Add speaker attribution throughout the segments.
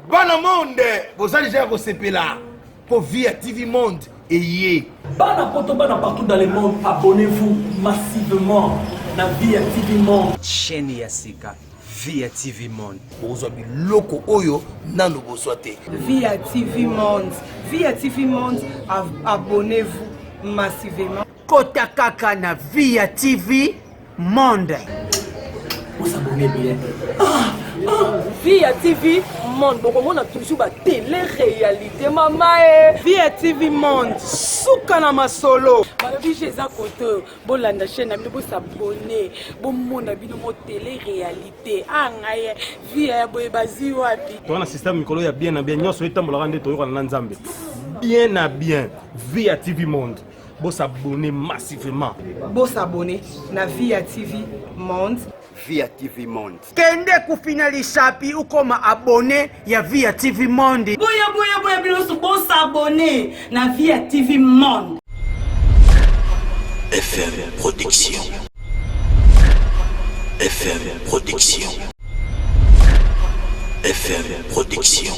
Speaker 1: Bana monde boza deja ya kosepela po vie ya TV monde eye.
Speaker 2: Bana poto bana partout dans le monde abonnez-vous massivement na vie ya TV monde.
Speaker 3: Chaîne ya sika vie ya TV monde.
Speaker 1: Bokozwa biloko oyo nanu bozwa te.
Speaker 4: Vie ya TV monde. Vie ya TV monde abonnez-vous massivement.
Speaker 5: Kota kaka na vie ya TV monde.
Speaker 2: Bosabone bien. Ah, ah.
Speaker 6: Vie ya TV monde bokomona toujours ba télé réalité mama e.
Speaker 4: Vie ya TV monde suka na masolo.
Speaker 6: Balobi je eza kote bolanda chaîne na bino bosabone bomona bino mo télé réalité ah ngai vie ya boye bazwi wapi.
Speaker 7: Toza na système mikolo ya bien na bien nyonso etambolaka nde toyokana na Nzambe bien na bien vie ya TV monde. Bo s'abonner massivement.
Speaker 4: Bo s'abonner na Via TV Monde.
Speaker 8: Via TV Monde.
Speaker 5: Kende kufina lisapi ukoma abonné ya Via TV Monde.
Speaker 6: Boya boya boya bino nyonso bo s'abonner na Via TV Monde.
Speaker 9: FM Production. FM Production. FM Production.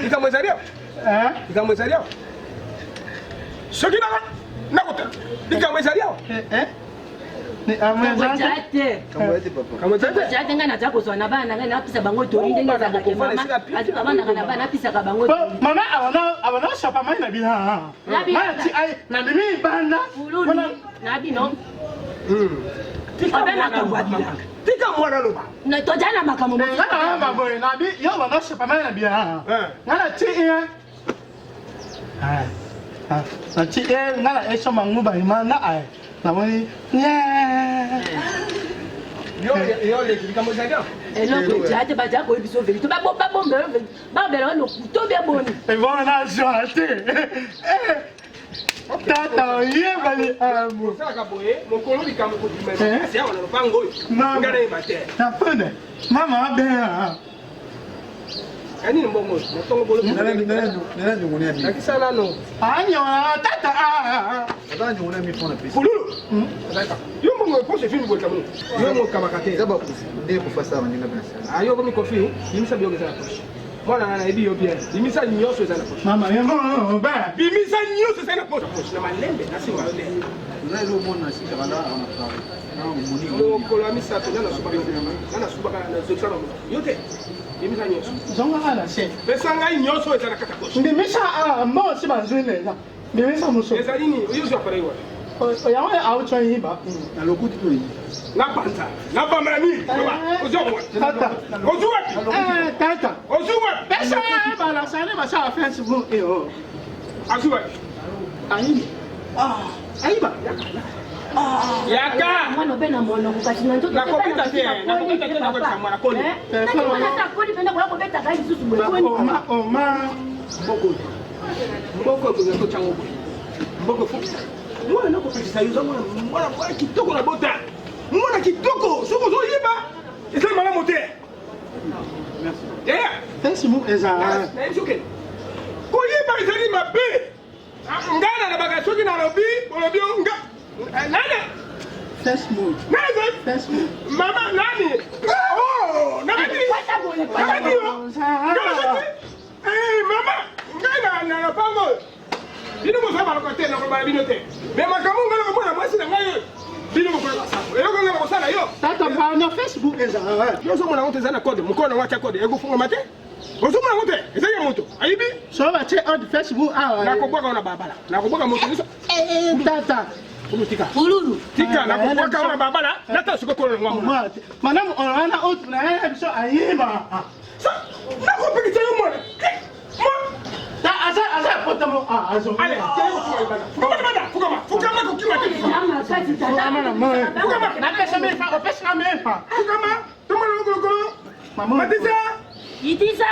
Speaker 10: Likambo ezali awa, likambo ezali awa, soki nakota likambo ezali awa.
Speaker 11: Te ngai naza kozwa na bana na ngai, napesa bango toli ndenge ezalaka. Mama avandaka na bana, apisaka bango.
Speaker 12: Mama abana osapa mai na bino nabimi banda
Speaker 11: na bino.
Speaker 10: Tika mwana loba.
Speaker 11: Toja na makambo.
Speaker 12: Ngai na boye nabi yo bana osapa mai na bino, ngai na ti nati e ngai na esoma nguba ima na aye namoni
Speaker 11: eloko eja te, baja koyebi biso verité, babombela babela lokuto bia boni.
Speaker 12: Ebongo nazwa te tata oyebali.
Speaker 10: Osalaka boye mokolo likambo kobima awa na lopango oyo, nga nayeba te.
Speaker 12: Napune mama abenga.
Speaker 10: Ya nini mbongo na ntongo bolakisa nano?
Speaker 12: Anyola tata.
Speaker 10: Pululu, yo mbongo poche efini boye, kamoni yo mokamaka te, yo komi kofi. Bimisa biloko eza na poche, mwana nga nayebi yo bien. Bimisa nyonso eza na poche.
Speaker 12: Mama yango.
Speaker 10: Bimisa nyonso eza na poche na malembe, nasimba yo te. Mokolo ya misato nga nasubaka, nazokisa na yo te. Bimisa nyonso.
Speaker 12: Zonga na se.
Speaker 10: Pesa ngai nyonso eza na kati ya poche.
Speaker 12: Ndimisa mbongo si bazwi neza, ndimisa mosusu.
Speaker 10: Ezali nini? Oyo ozwa appareil wapi?
Speaker 12: Yango auti oyiba.
Speaker 8: Na lokuti to yi.
Speaker 10: Napanza nabambala miri, ozwa wapi?
Speaker 12: Tata.
Speaker 10: Ozwi wapi?
Speaker 12: Tata.
Speaker 10: Ozwi wapi?
Speaker 12: Pesa balasani basala Facebook eyo.
Speaker 10: Azwi wapi?
Speaker 12: Ayibi, ayiba.
Speaker 10: Yaka.
Speaker 11: Mwana obe na monoko, kasi na nzoto.
Speaker 10: Nakobeta te, nakobeta te, nakobeta mwana koni.
Speaker 11: Akoli mpenza koya kobetaka lisusu boye.
Speaker 12: Oma oma.
Speaker 10: Mboko mboko ekozala totyango boye, mboko efukisa mwana, nakopekisa yo. Oza mwana, mwana, mwana kitoko na bota, mwana kitoko. Soki ozoyiba ezali malamu te.
Speaker 12: Facebook eza.
Speaker 10: Nayebi soki koyiba ezali mabe. Ngai nalobaka, soki nalobi olobi nga nani?
Speaker 12: Facebook.
Speaker 10: Nani?
Speaker 12: Facebook.
Speaker 10: Mama nani? Oh, nakati nakati yo nakati. Mama, ngai na lopango oyo bino boza baloko te, nakoloba na bino te, me makambo ngai nakomona mwasi na ngai oyo bino bokoyoka sango eloko ngai nakosala yo.
Speaker 12: Tata na Facebook eza.
Speaker 10: Yo ozomona yango te, eza na code. Mokolo nango atya code, ekofungama te. Ozomona yango te, ezali ya moto ayibi.
Speaker 12: So batie ode Facebook awa.
Speaker 10: Nakobwaka yo na balabala, nakobwaka moto nyonso.
Speaker 12: Tata.
Speaker 10: Tika.
Speaker 11: Pululu.
Speaker 10: Tika, nakobwaka yo na balabala, natala sikoyo kolo nango amona.
Speaker 12: Madame wana oyo na ye biso ayiba.
Speaker 10: Nakopekisa yo mwana.
Speaker 12: Aza aza pota mo ah azo.
Speaker 10: Allez, fukama libanda, fukama, fukama kokima te.
Speaker 12: Fukama na moi.
Speaker 10: Fukama.
Speaker 12: Napesa mefa, opesa nga mefa.
Speaker 10: Fukama, tombola lokolo. Matisa.
Speaker 11: Itisa.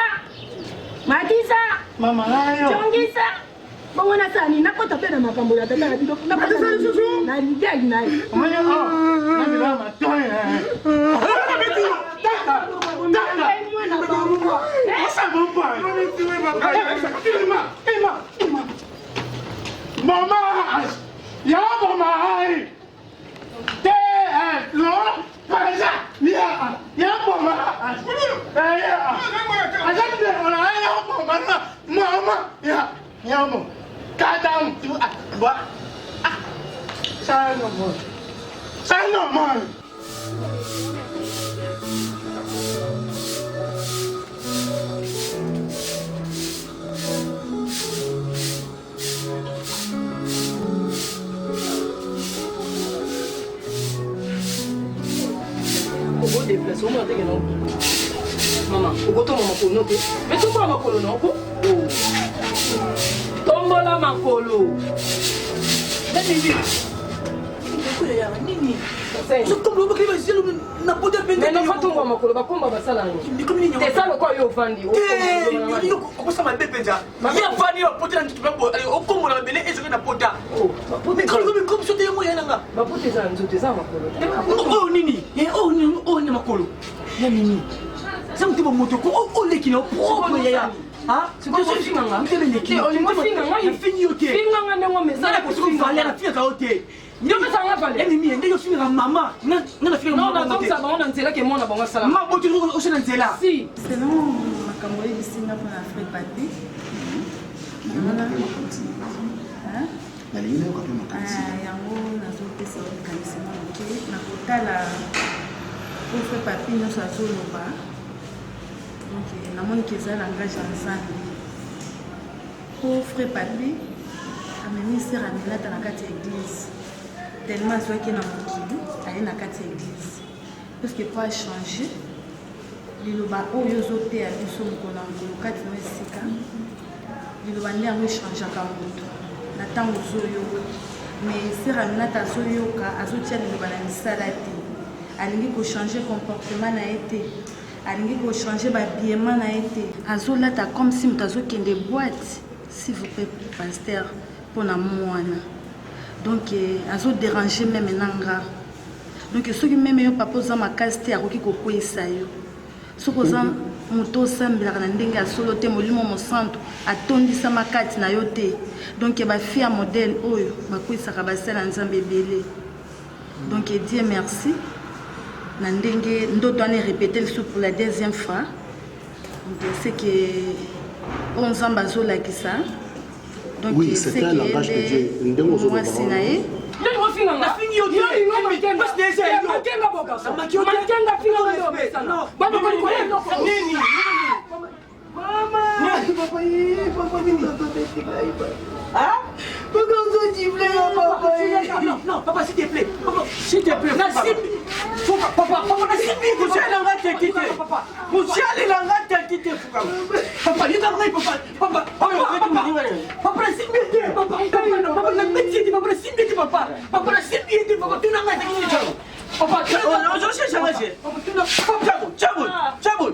Speaker 11: Matisa.
Speaker 12: Mama nayo.
Speaker 11: Jongisa. Bongo nasala nini? Nakota mpe na makambo ya tata na bino.
Speaker 10: Matisa lisusu.
Speaker 11: Na ligai na ye.
Speaker 12: Omoni oh. Na bila matoi. Tata. Tata. Osa bomba. Ima, ima, ima. Mama, ya mama ai. Te lo paza ya ya mama. Ya. Aza de ona ya mama na mama ya ya mama. Kada tu ah ba. Ah. Sa no mo. Sa no mo.
Speaker 4: Okodeplace omona teke na mama okotomba makolo no te me tombola makolo na oko tombola makolo nafatonga makolo bakomba basala yango te sa lokola yo ofandi
Speaker 5: okosa mabe mpenza ye afandi yo apota na nzoto okombola mabele ezoki na pota mikolokomi sote yango ya nanga
Speaker 4: bapota eza na nzoto eza na makolo
Speaker 5: oyo nini oyo nini makolo ya nini eza moto bomoto oleki na propre yaya
Speaker 4: finga
Speaker 5: yo te
Speaker 4: finganga ndenge omesana
Speaker 5: nafingaka yo te ndenge ndenge ofingaka mama nga
Speaker 4: nazongisa bango na nzela ke mwana bango asala
Speaker 5: maboti oso na nzela
Speaker 4: si
Speaker 13: selon makambo oyebisi nga mpona frai papi
Speaker 8: nalingi nayoka mpe makanisi
Speaker 13: yango nazopesa yo likanisi mwa moke na kotala po frai papi nyonso azoloba donc namoni ke eza langage ya nzambe po frai papi amemi sere aminata na kati ya église tellement azwaki na mokili aye na kati ya église puisque po achange liloba oyo ozoteya biso mokolo na mokolo kati no esika liloba nde yango echangeaka moto na ntango ozoyoka mais sere aminata azoyoka azotia liloba na misala te alingi kochange comportement na ye te alingi kochange babiema na ye te azolata comme si moto azokende boite s'il vous plaît pasteur mpona mwana donc azoderange meme na nga donc soki meme yo papa oza makasi te akoki kokweyisa yo soki oza moto osambelaka na ndenge ya solo te molimo mosantu atondisama kati na yo te donc bafille ya modèle oyo bakweyisaka basala ya nzambe ebele donc dieu merci na ndenge ndoto wana erepete lisusu pour la deuxième fois donc c'est que oyo nzambe azolakisa donc
Speaker 8: Oui, c'est un langage de Dieu. Ndenge ozoloba
Speaker 13: mwasi na ye
Speaker 5: nafingi yo nini Non, non, papa, s'il te plaît. Papa, s'il te plaît. Papa, papa, papa, kosalelanga teti te kosalelanga teti te fukama papa yoka ngai papa papa papa papa nasimbi ye te papa papa nabeti ye te papa nasimbi ye te papa papa nasimbi ye te papa tuna ngai ezaki nini papa ozosesanga se papa cabo cabo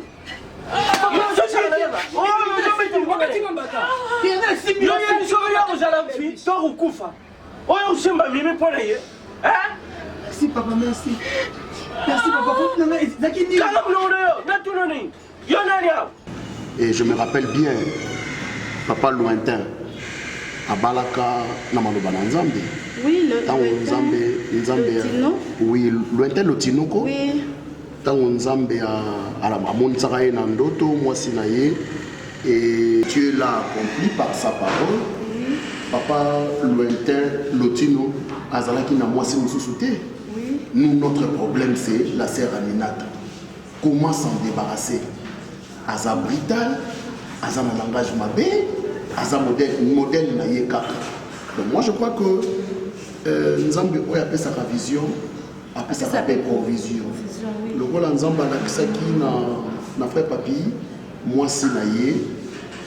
Speaker 12: kozala to kokufa oyo osimba mimi mpo na ye
Speaker 5: merci papa merci merci papa nanga ezaki nini
Speaker 12: kanga biloko na yo natuna nini yo nani awa
Speaker 8: Et je me rappelle bien, papa lointain, abalaka na maloba na nzambe.
Speaker 13: Oui, le
Speaker 8: Ntango nzambe nzambe
Speaker 13: Lotino.
Speaker 8: oui, lointain lotinoko.
Speaker 13: Oui.
Speaker 8: Ntango nzambe amonisaka ye na ndoto mwasi na ye et Dieu l'a accompli par sa parole. Papa lointain Lotino azalaki na mwasi mosusu te. Nous notre problème c'est la sœur Aminata. Comment s'en débarrasser? Aza brutal, aza na langage mabe, aza modèle modèle na ye kaka. Donc moi je crois que Nzambe oyo apesaka vision apesaka mpe provision. Lokola Nzambe alakisaki na, na frère Papi mwasi na ye,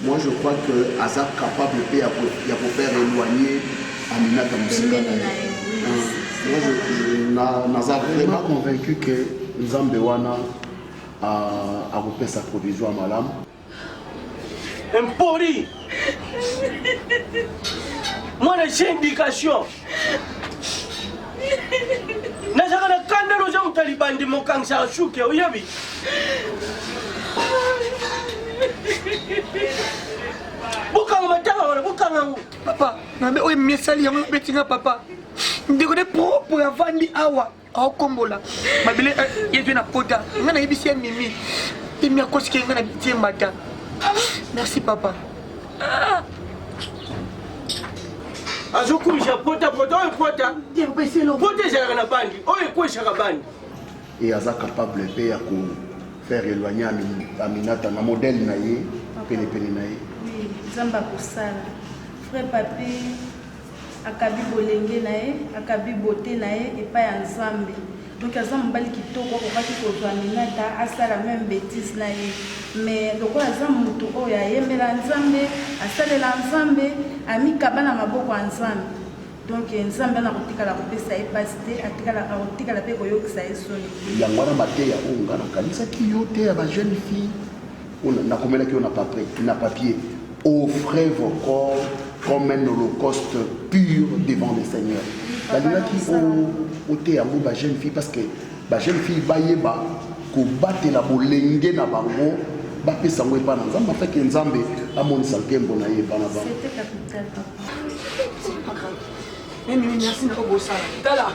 Speaker 8: moi je crois que aza capable pe ya ko faire éloigner Aminata mosika na ye. Moi je naza vraiment convaincu que Nzambe wana akopesa provision ya malamu.
Speaker 5: Impoli. Mwana j'ai indication. Nazalaka na kanda loza moto libandi mokangisaka suki oyebi. Bokanga matanga wana bokanga yango.
Speaker 10: Papa, nabe oyo mesali yango ebeti nga papa. Ndeko ne propre avandi awa. aokombola mabele eh, ye zwe na pota ngai nayebisi ya mimi mimi akosiki ngai na bitie mbata merci papa
Speaker 5: azokumisa pota pota oyo pota pota ezalaka na bandi oyo ekwesaka bandi
Speaker 8: et aza capable mpe ya ko faire éloigner Aminata na modèle na ye penepene na ye.
Speaker 13: Oui, Nzambe akosala. Frère Papi akabi bolenge na ye, akabi beaute na ye epai ya Nzambe. Donc aza mobali kitoko akokaki kozwa Aminata asala meme betise na ye. Mais lokola aza mutu oyo ayembela Nzambe, asalela Nzambe, amikaba na maboko ya Nzambe. Donc Nzambe ana kotikala kopesa ye pasi te, atikala akotikala pe koyokisa ye soni te.
Speaker 8: Yango wana mateya oyo nga nakanisaki yo te ya ba jeune fille oyo nakomelaki yo na papier offrez vos corps comme un holocauste pur devant le Seigneur. Nalingaki oteya yango ba jeune fille parce que ba jeune fille bayeba kobatela bolenge na bango bapesa yango epai na Nzambe afin que Nzambe amonisa nkembo na ye epai na bango.
Speaker 13: C'était capital papa.
Speaker 10: Mimi, merci na obosana. Tala,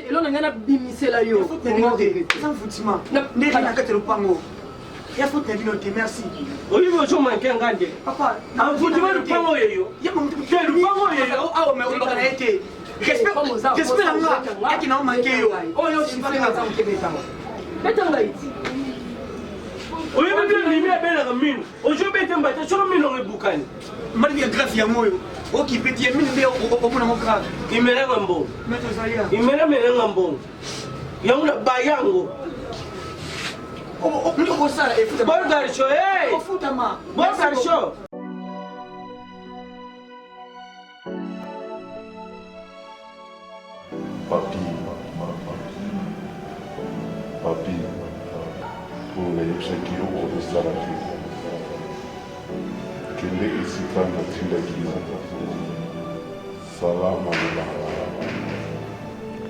Speaker 11: elona ngai nabimisela yo.
Speaker 10: Eza mfutima. Ndenge na kati ya lopango. Ya faute na bino te, merci.
Speaker 5: Oyebi ozo manke nga nde.
Speaker 10: Papa,
Speaker 5: envoûtement lupango yeyo. Te lupango yeyo.
Speaker 10: Awa mais olobaka na ye te. Respect, respect na nga. Yaki na manke yo.
Speaker 11: Oyo chiffre nga nzambe kebetanga. Beta ngai ti.
Speaker 5: Oyebi bien mimi abelaka mino. Ozo bete mbata soki mino ebukani.
Speaker 10: Mbali ya grave yango oyo. Okipe ti mino nde omona ngo grave.
Speaker 5: Imelanga mbongo. Imela melanga mbongo. Yango na bayango.
Speaker 10: Okosala efutama.
Speaker 5: Bon garçon, hey!
Speaker 10: Ofutama.
Speaker 5: Bon garçon.
Speaker 14: Papi, papi, oyo nayebisaki yo okosala te. Kende esika natindaki yo. Sala maloba na nga.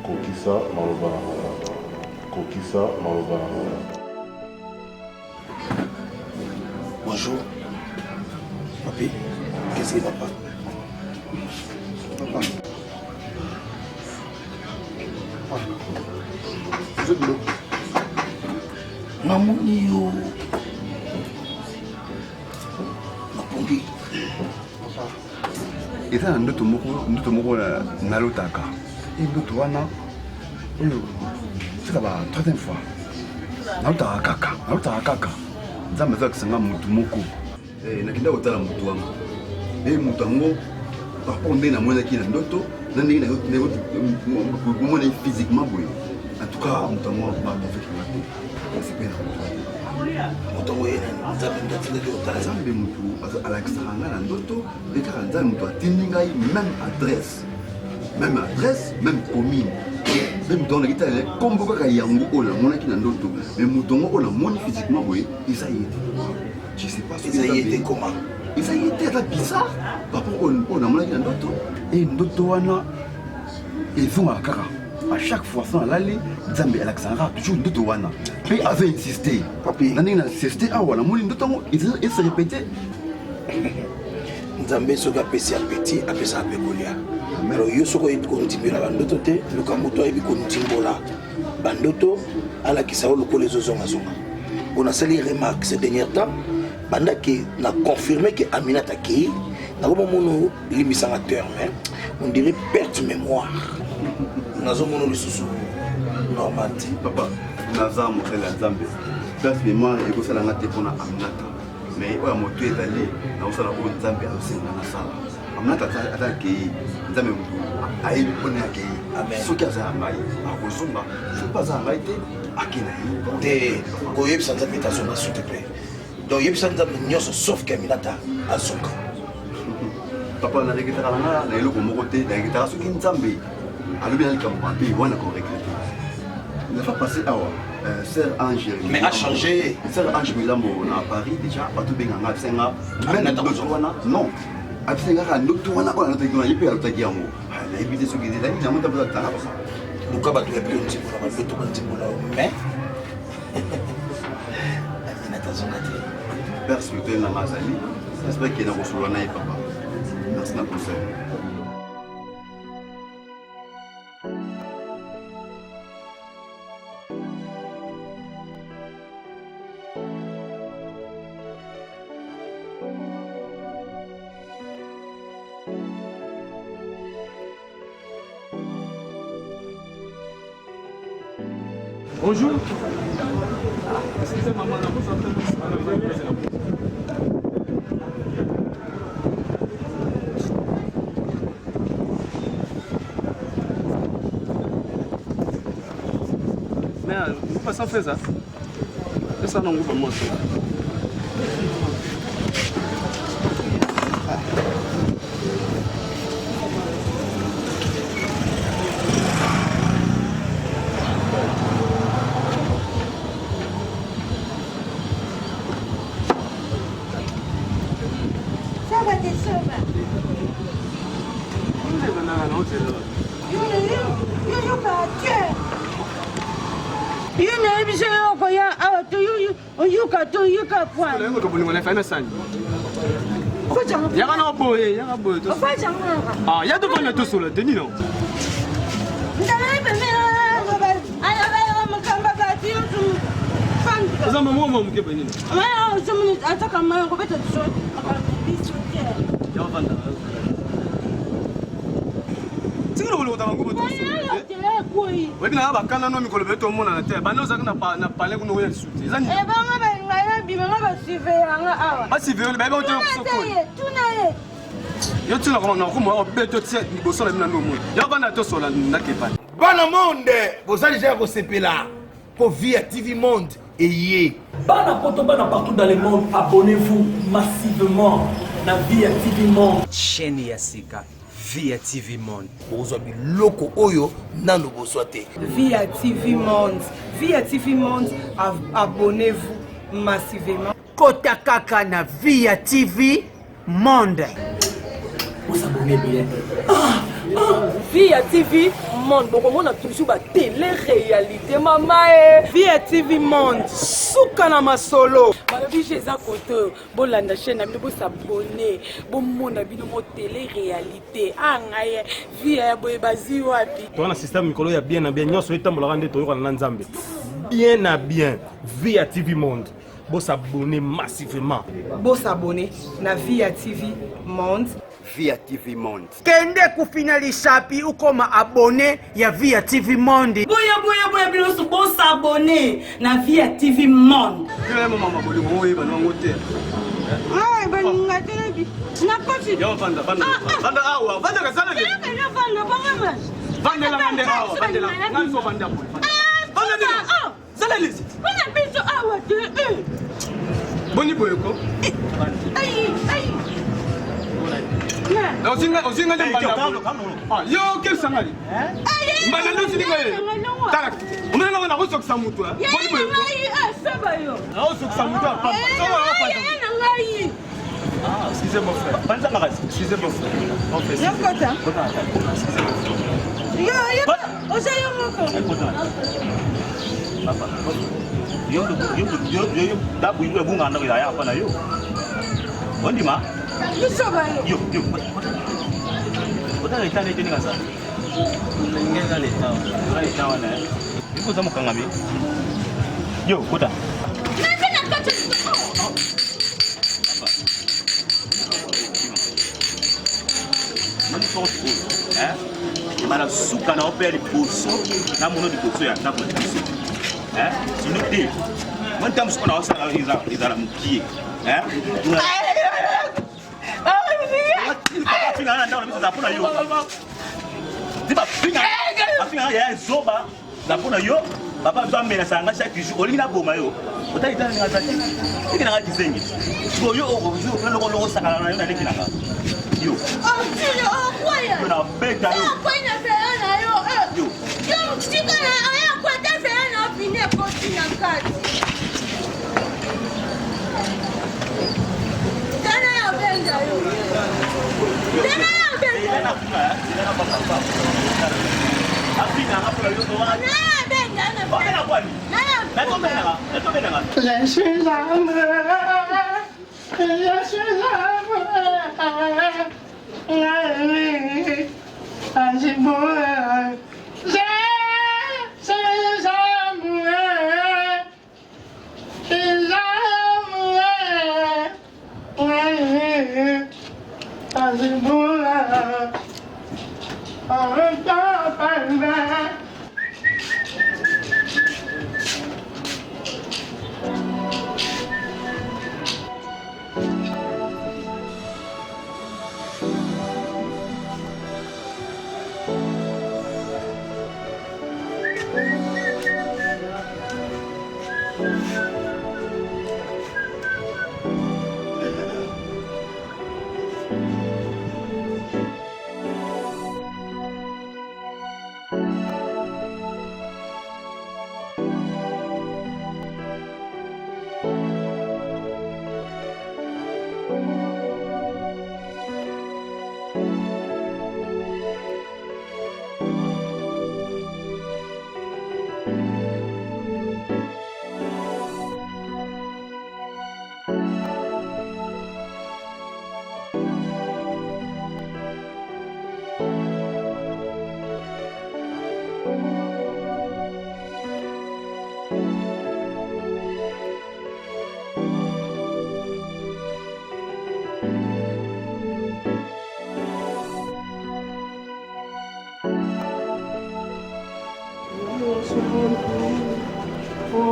Speaker 14: Kokisa maloba na nga. Kokisa maloba na nga.
Speaker 1: Bonjour. Papi, qu'est-ce qui va pas Papa. Papa. Namoni yo napongi
Speaker 15: eza na ndoto moko ndoto moko nalotaka e ndoto wana oyo sika ba troisième fois nalotaka kaka nalotaka kaka nzambe azalakisa nga motu moko eh, nakenda kotala motu wana e motu yango par rapport ndenge namonaki na ndoto na ndenge komona ye physiquement boye en tout cas moto yango bafeki nga te nasepeli na moto wana
Speaker 1: moto yango ye nani nzambe moto atindaki otala
Speaker 15: nzambe motu alakisaka ngai na ndoto mpe kaka nzambe moto atindi ngai même adresse même adresse même commune mpe moto yango nakitala nkombo kaka yango oyo namonaki na ndoto mais moto yango oyo namoni physiquement boye eza ye te je sais pas
Speaker 1: eza ye te comment
Speaker 15: eza ye te aza bizarre par rapport oyo namonaki na ndoto e ndoto wana ezongaka kaka à chaque fois so nalali nzambe alakisaka kaka toujours ndoto wana mpe azo insiste na ndenge na insiste awa namoni ndoto yango ese répéte
Speaker 1: nzambe soki apesi apeti apesaka mpe kolia alors yo soki oyebi kondimbola bandoto te luka moto ayebi kondimbola bandoto alakisa yo lokola ezozongazonga mpo nasali remarque ce dernier temps banda ke na confirme ke aminata akei nakomomona limbisanga terme on dirait perte mémoire nazomona lisusu normal te
Speaker 15: papa naza mosali ya nzambe perte mémoire ekosala nga te mpona aminata mais oyo ya moto ezali nakosala oyo nzambe azosenga nasala. Aminata ata akei, Nzambe motu ayebi mpo na ye akei. Soki aza ya ngai, akozonga. Soki mpe aza ya ngai te, ake na ye.
Speaker 1: Te, koyebisa Nzambe ete azonga s'il te plaît. Donc yebisa Nzambe nyonso sauf que Aminata azonga.
Speaker 15: Papa, nareketaka na nga na eloko moko te, nareketaka soki Nzambe alobi na likambo mabe wana ko regrete. La fois passée awa, euh, sœur Ange
Speaker 1: Mais a changé.
Speaker 15: Sœur Ange Milambo na Paris déjà, bato benga nga abisa nga même ndoto wana non. Abisa nga kaka ndoto wana oyo alotaki wana ye mpe alotaki yango. Ah, nayebi te soki ezali yango ntango tanga papa.
Speaker 1: Luka bato ya bino ndimbola bandoto bandimbola yo mais Aminata azonga te.
Speaker 15: Père spirituel na nga azali, j'espère que nakosolola na ye papa. Merci na conseil.
Speaker 7: Bonjour. Excusez maman, Mais vous passez en fait ça C'est ça, non, vous moi
Speaker 13: Soba te soba. Yo yoka te. Yo nayebi so yo okoya awa to oyoka to oyoka pwa.
Speaker 10: Bolingo na efai na sani. Yaka na boye, yaka boye. Ah, ya to bana tosola te nino. Oza mama mwa moke boye nini? Tikala kolokota bango boto. Oyebi na bakanda no mikolo bete omonana te. Banda ozalaki na palais kuna oya lisusu te. Eza nini?
Speaker 13: Ebongo balinga yo bima nga basurveillanga awa.
Speaker 10: Basurveille bayebi ote sokoli.
Speaker 13: Tuna ye.
Speaker 10: Yo tuna koma na koma obeto tia liboso na bino ndo omona. Yo banda tosola ndakepani.
Speaker 1: Bana monde boza deja ya kosepela po vie ya TV monde eye.
Speaker 2: Bana poto bana partout dans le monde abonnez-vous massivement na vie ya TV monde.
Speaker 3: Chaîne ya sika vie ya TV monde.
Speaker 1: Bokozwa biloko oyo nanu bozwa te.
Speaker 4: Vie ya TV monde. Vie ya TV monde abonnez-vous massivement.
Speaker 5: Kota kaka na vie ya TV monde.
Speaker 2: Bosabonne bien. Ah, ah.
Speaker 6: Vie ya TV monde bokomona toujours ba télé réalité mama e.
Speaker 4: Vie ya TV monde suka na masolo.
Speaker 6: Balobi je eza kote oyo bolanda chaîne na bino bosabone bomona bino mo télé réalité a ngai vie ya boye bazwi wapi.
Speaker 7: Toza na système mikolo ya bien na bien nyonso etambolaka nde toyokana na Nzambe. Bien na bien vie ya TV monde. Bo s'abonner massivement.
Speaker 4: Bo s'abonner na Via TV Monde.
Speaker 15: Via TV Monde.
Speaker 5: Kende kufina lisapi ukoma abonné ya Via TV Monde.
Speaker 6: Boya boya boya bino nyonso bo s'abonner na Via TV Monde.
Speaker 10: Yo ya mama bolingo oyo yeba nango te.
Speaker 13: Ah, balinga te nabi. Nakoti.
Speaker 10: Yo vanda vanda. Vanda awa, vanda kasala ke.
Speaker 13: Yo vanda banga.
Speaker 10: Vandela ngande awa, vandela. Ngai so vanda boye. Vanda nini? Zala lisi.
Speaker 13: Mpona biso awa te. Eh.
Speaker 10: Boni boye ko?
Speaker 13: Ayi, ayi.
Speaker 10: Ozinga ozinga nde mbanda. Ah, yo okebisa ngai. Mbanda nde ozinga ye. Tala, omona nanga nakozokisa moto. Boni boye ko?
Speaker 13: Soba yo.
Speaker 10: Nakozokisa moto ya pamba. Soba yo pamba.
Speaker 13: Na ngai.
Speaker 10: Ah, excusez mon frère. Panza makasi. Excusez mon frère. Mon frère.
Speaker 13: Nakota.
Speaker 10: Excusez mon frère.
Speaker 13: Yo, yo, oza yo moko.
Speaker 16: Papa. Yo yo yo yo da bu yo bunga ndako ya ya na yo. Ondima?
Speaker 13: Biso ba yo.
Speaker 16: Yo yo. Otala leta nete ndenge aza. Ndenge leta. Leta wana. Yo oza mokangami. Yo kota.
Speaker 13: Naza na kati.
Speaker 16: Moni porte oyo, hein? Ebala suka na ope liboso na mono liboso ya ndako na biso. Hein? Sino te. Moni ntango mosusu na osala ezala mokie. Hein? Afinga na ndako na biso za mpona yo. Ti bafinga bafinga ya zoba za mpona yo. Papa biso amenasaka nga chaque jour olingi naboma yo. Otali tala ndenge aza te. Leki na nga kizengi. Sikoyo yo okoloko osakana na yo na leki na nga. Yo. Yo na beta yo. Yo.
Speaker 12: Je suis amoureux, je suis amoureux, Je suis amoureux,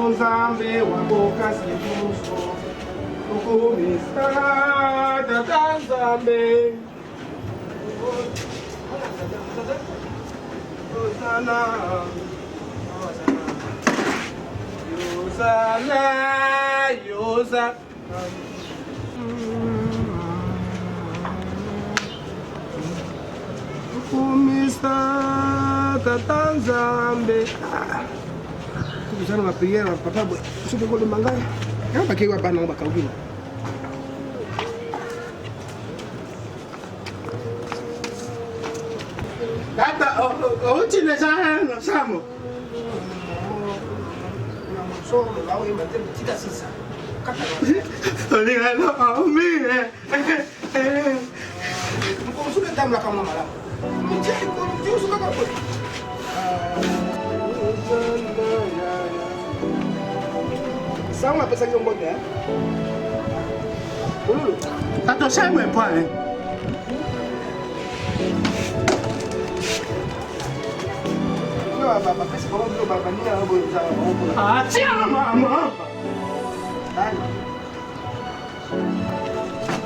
Speaker 10: Nzambe wa bokasi nyonso okomisa tata Nzambe Hosanna Hosanna Hosanna Okomisa tata Nzambe tozala na bapriere ya papa boye soki okolomba ngai yango bakei wa bana yango bakauki
Speaker 12: Tata, outi deja na nsambo.
Speaker 10: Mosusu etambolaka mwa malamu kaka boye sango apesaki yo mbote olulu
Speaker 12: Tata, osali boye mpo ale.
Speaker 10: bapesi bango bilo baninga yango boye ozala bango mpona
Speaker 12: Ah, tia mama.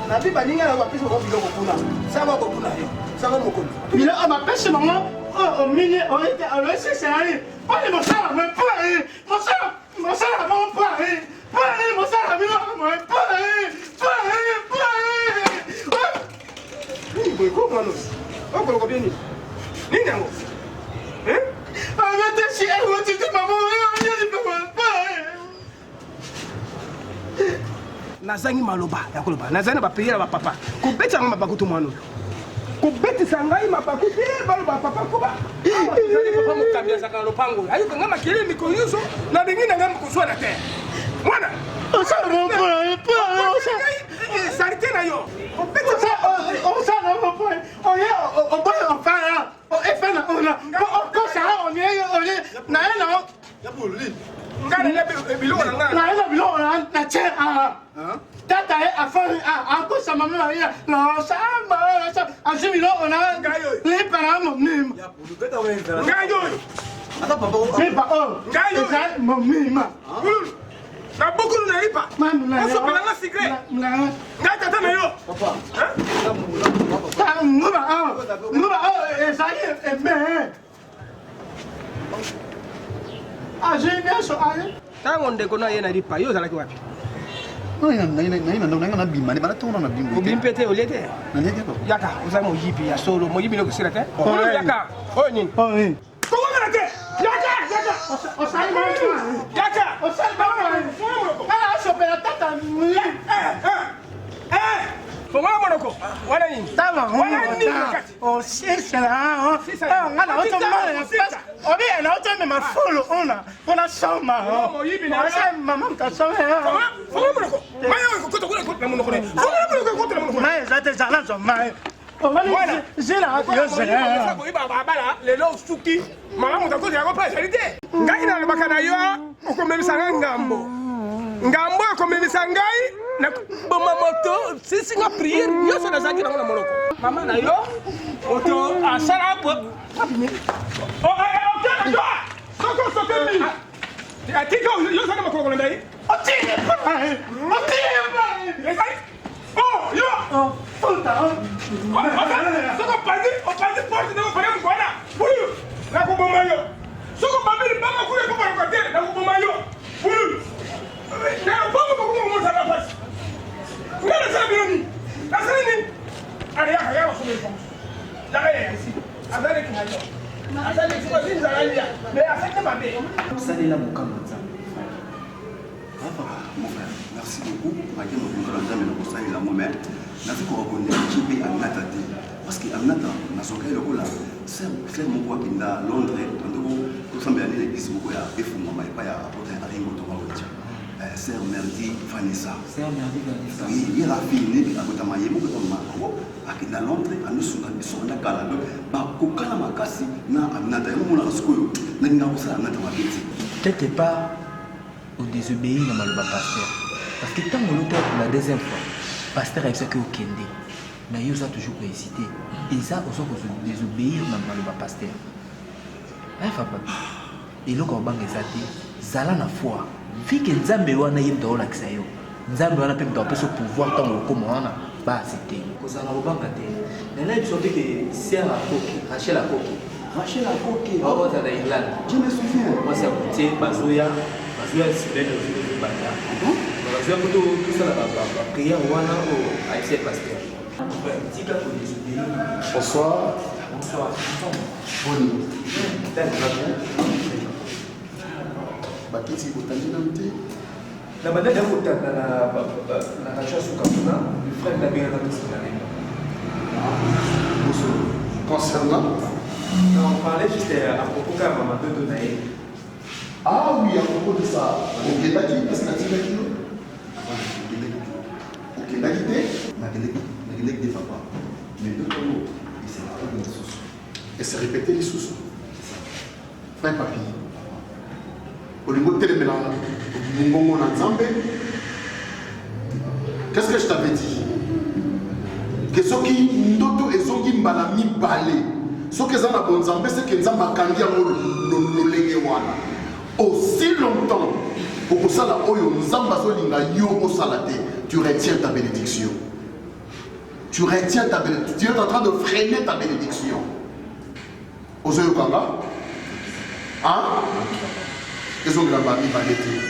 Speaker 10: nabi baninga na bapesi bango biloko kuna sango akotuna yo sango mokonzi
Speaker 12: Biloko bapesi bango oyo omini oyete olosisali mponi mosala mwe mpo mosala mosala bango mpo mpo mosala biloko mwe mpo mpo mpo
Speaker 10: nini boye ko mwana okoloko bie nini nini yango
Speaker 12: abetesi ewotiti mama oyo
Speaker 10: nazangi maloba ya koloba nazali na bapriere ya bapapa kobetisa ngai mabaku to mwana oyo kobetisa ngai mabaku te baloba papa koba ezali papa mokambi azalaka na lopango oyo ayoka ngai makelele mikolo nyonso nalingi na ngai kozwa na te mwana salite na yo
Speaker 12: osala oye oboye ofala efana ona okosa olie olie naye na
Speaker 10: ngai nalia biloko na ngai
Speaker 12: naye na biloko na tie awa tata ye afani akosa mama na ye nosamba azwi biloko na lipa na momima
Speaker 10: ngai oyo
Speaker 12: lipa oyo eza momima
Speaker 10: na bukulu na lipa osopelanga sikre ngai tata na yo
Speaker 12: tata Aye eme. Azwi nyonso aye.
Speaker 10: Ntango ndeko na ye na lipa, yo ozalaki wapi?
Speaker 15: Naye na ndako nanga nabima nde banda ntongo na nabimbo.
Speaker 10: Obimi mpe te, olie te?
Speaker 15: Nalie te papa.
Speaker 10: Yaka, oza moyibi ya solo, moyibi nde okosila te. Oyo yaka, oyo nini? Kowangana te! Yaka, yaka!
Speaker 12: Osali
Speaker 10: Yaka!
Speaker 12: Osali Ala asopela tata
Speaker 10: Fongola monoko. Wana nini?
Speaker 12: Tala
Speaker 10: Wana nini na kati?
Speaker 12: osisela nga na otomala na pasi obiya na otomema fulu una mpona soma
Speaker 10: Moyibi na
Speaker 12: ose mama moto asoma
Speaker 10: Fongola monoko. Mayi oyo ekokota kuna ekota na monoko na ye. Fongola monoko ekota na monoko na ye.
Speaker 12: mai eza te zala zwa mai omoni zila yo zela
Speaker 10: koyiba balabala lelo osuki mama moto akozela yango mpe ezali te ngai nalobaka na yo okomemisa ngai ngambo ngambo ekomemisa ngai na boma moto sisi nga priere nyonso nazalaki nango na monoko mama na yo moto asala soki osote mi atiki yo ozali makolo kolanda ye ezali Oh, yo! Soki opanzi, opanzi porte ndenge opane mokwana, bulu, nakoboma yo. Soki obambi libanga kuna ekobaloka te, nakoboma yo. Bulu. Na bongo bokomi komosala pasi. Nga nasala bino nini? Nasala nini? Ale yaka, yaka basomba lipango. Yaka yaya esi. Aza leki na yo. Aza leki soki azwi nzala alia. Mais asali nde mabe.
Speaker 3: Salela mokano ya Nzambe.
Speaker 15: Papa, mon frère, merci beaucoup. Make mokonzi na Nzambe na kosalela yango mais naza koka koneglige mpe Aminata te parce que Aminata nazwaka ye lokola sœur moko akenda Londres tandoko tosambela nde na église moko ya efungwama epai ya apôtre Aringo Tomawecha. Sœur Merdi Vanessa.
Speaker 3: Sœur Merdi Vanessa.
Speaker 15: Oui, ye la fille nde akotama ye moko epa mama yango akenda Londres amisunga biso banda kala donc bakokana makasi na Aminata yango monaka sikoyo nalingaka kosala Aminata mabe te.
Speaker 3: Quelque part o désobéir na maloba pasteur parce que ntango olota pour la deuxième fois pasteur ayebisaki okende mais yo oza toujours kohésite eza oza kodésobéir na maloba pasteur afa papi eloko ya kobanga eza te zala na foi vike nzambe wana ye moto aolakisa yo nzambe wana mpe moto apesa pouvoir ntango okoma wana base te kozala na kobanga te nanayebi biso te ke ser akoki rachel akoki
Speaker 15: Rachel Akoke.
Speaker 3: Baoza na Irlande.
Speaker 15: Je me souviens.
Speaker 3: Mwasi ya kotie bazoya bazoya semaine oyo tozobanda. Bazoya kutu tosala ba prière wana oyo ayebisa pasteur. Tika ko désobéir.
Speaker 8: Bonsoir.
Speaker 3: Bonsoir.
Speaker 8: Boni. Bakiti botandi nanu te.
Speaker 3: Na bandaki ya kotanda na na radio ya suka kuna, le frère nabengaka tosala nini.
Speaker 8: Concernant
Speaker 3: Non, on parlait juste à propos kaka mama dodo na ye.
Speaker 8: Ah oui, à propos de ça. Okendaki parce que natindaki yo. Okendaki te?
Speaker 15: Nakendaki te papa. Mais ndoto yango eselaka lisusu.
Speaker 8: Ese répété lisusu. Frère Papi, olingi otelemela mongongo na Nzambe? Qu'est-ce que je t'avais dit? Que soki ndoto ezongi mbala mibale, soki eza na bonzambe, c'est que Nzambe akangi yango lolenge wana. Aussi longtemps okosala oyo Nzambe azolinga yo osala te, tu retiens ta bénédiction. Tu retiens ta bénédiction. Tu es en train de freiner ta bénédiction. Ozoyoka nga? Hein? Ezongela ba mibale te.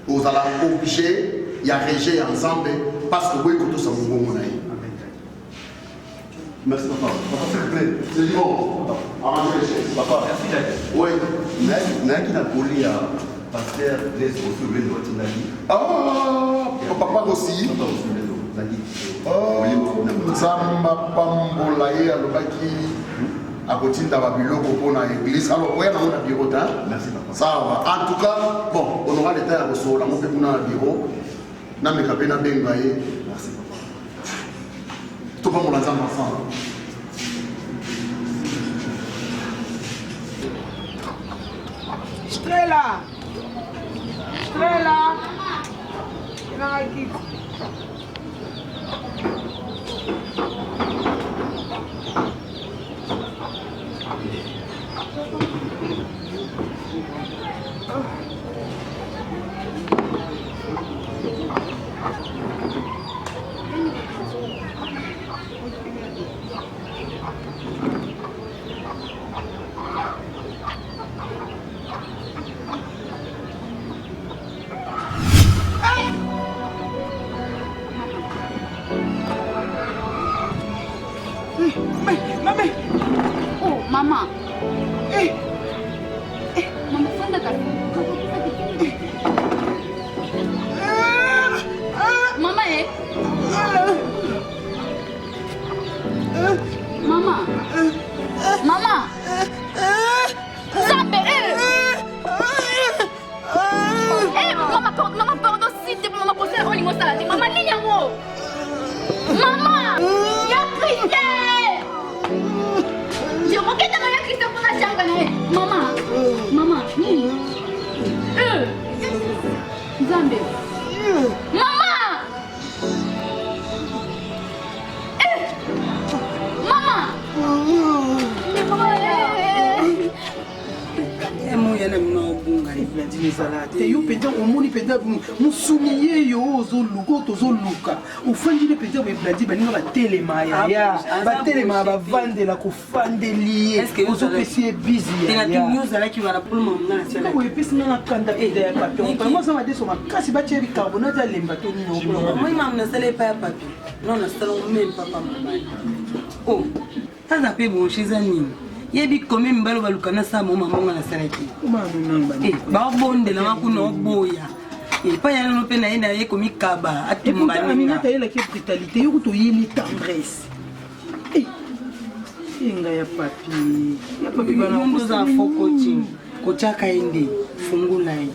Speaker 8: Ozala objet ya rejet ya Nzambe parce que oboyi kotosa mongongo na ye.
Speaker 15: Merci papa. Papa s'il vous plaît.
Speaker 8: C'est bon. Arrangez les chaises.
Speaker 15: Papa.
Speaker 3: Merci daddy.
Speaker 8: Oui.
Speaker 15: Nayaki na colis ya pasteur Blaise Rossy Lwendo atindaki.
Speaker 8: Ah, papa Rossy.
Speaker 15: Papa Rossy Lwendo.
Speaker 8: Oh, Nzambe apambola ye alobaki akotinda babiloko mpo na église alors oya nango na bureau te ça va en tout cas bon on aura le temps ya kosolola yango mpe kuna na bureau nameka mpe nabenga ye topambola nzambe ensemble.
Speaker 10: Strela! Strela! Nanga kiti.
Speaker 6: Mame.
Speaker 17: Oh, mama. Eh. Eh, mama fanda kasi. Mama eh. Mama. Mama. Nzambe eh. Eh, mama, pardon, mama, pardon, s'il te plaît, mama, kosala oyo olingi osala te. Mama, nini yango? Mama! Ya Christe! Okendaka ya Christe mpona chambre na ye. Mama, mama, nini? Eh, Nzambe. Mama! Eh! Mama!
Speaker 4: Moya na bino obunga
Speaker 18: Blandine ezala te yo mpenza omoni mpenza mosuni ye yo ozoluka oyo tozoluka ofandi nde mpenza boye Blandine baninga batelema yaya
Speaker 4: Ah,
Speaker 18: batelema bavandela kofandeli ye ozopesi ye bizi
Speaker 4: ozalaki wana mpona mamunga na
Speaker 18: sika boye epesi nga na kanda mpenza ya papi yango aza madeso makasi batya bicarbonate alemba to nini
Speaker 4: omoi mamu nasala epai ya papi non nasala meme papa mobali o aza mpe branche eza nini yebi combien mibali baluka nasala mo mamonga nasalaki baobondela nga kuna oboya epai ya nono mpe naye naye komikaba
Speaker 18: atumbaminata ayelaki brutalité yo kutu oyeli tendresse enga ya papi ya papi
Speaker 4: oza fo coaching kotyaka ye nde fungola ye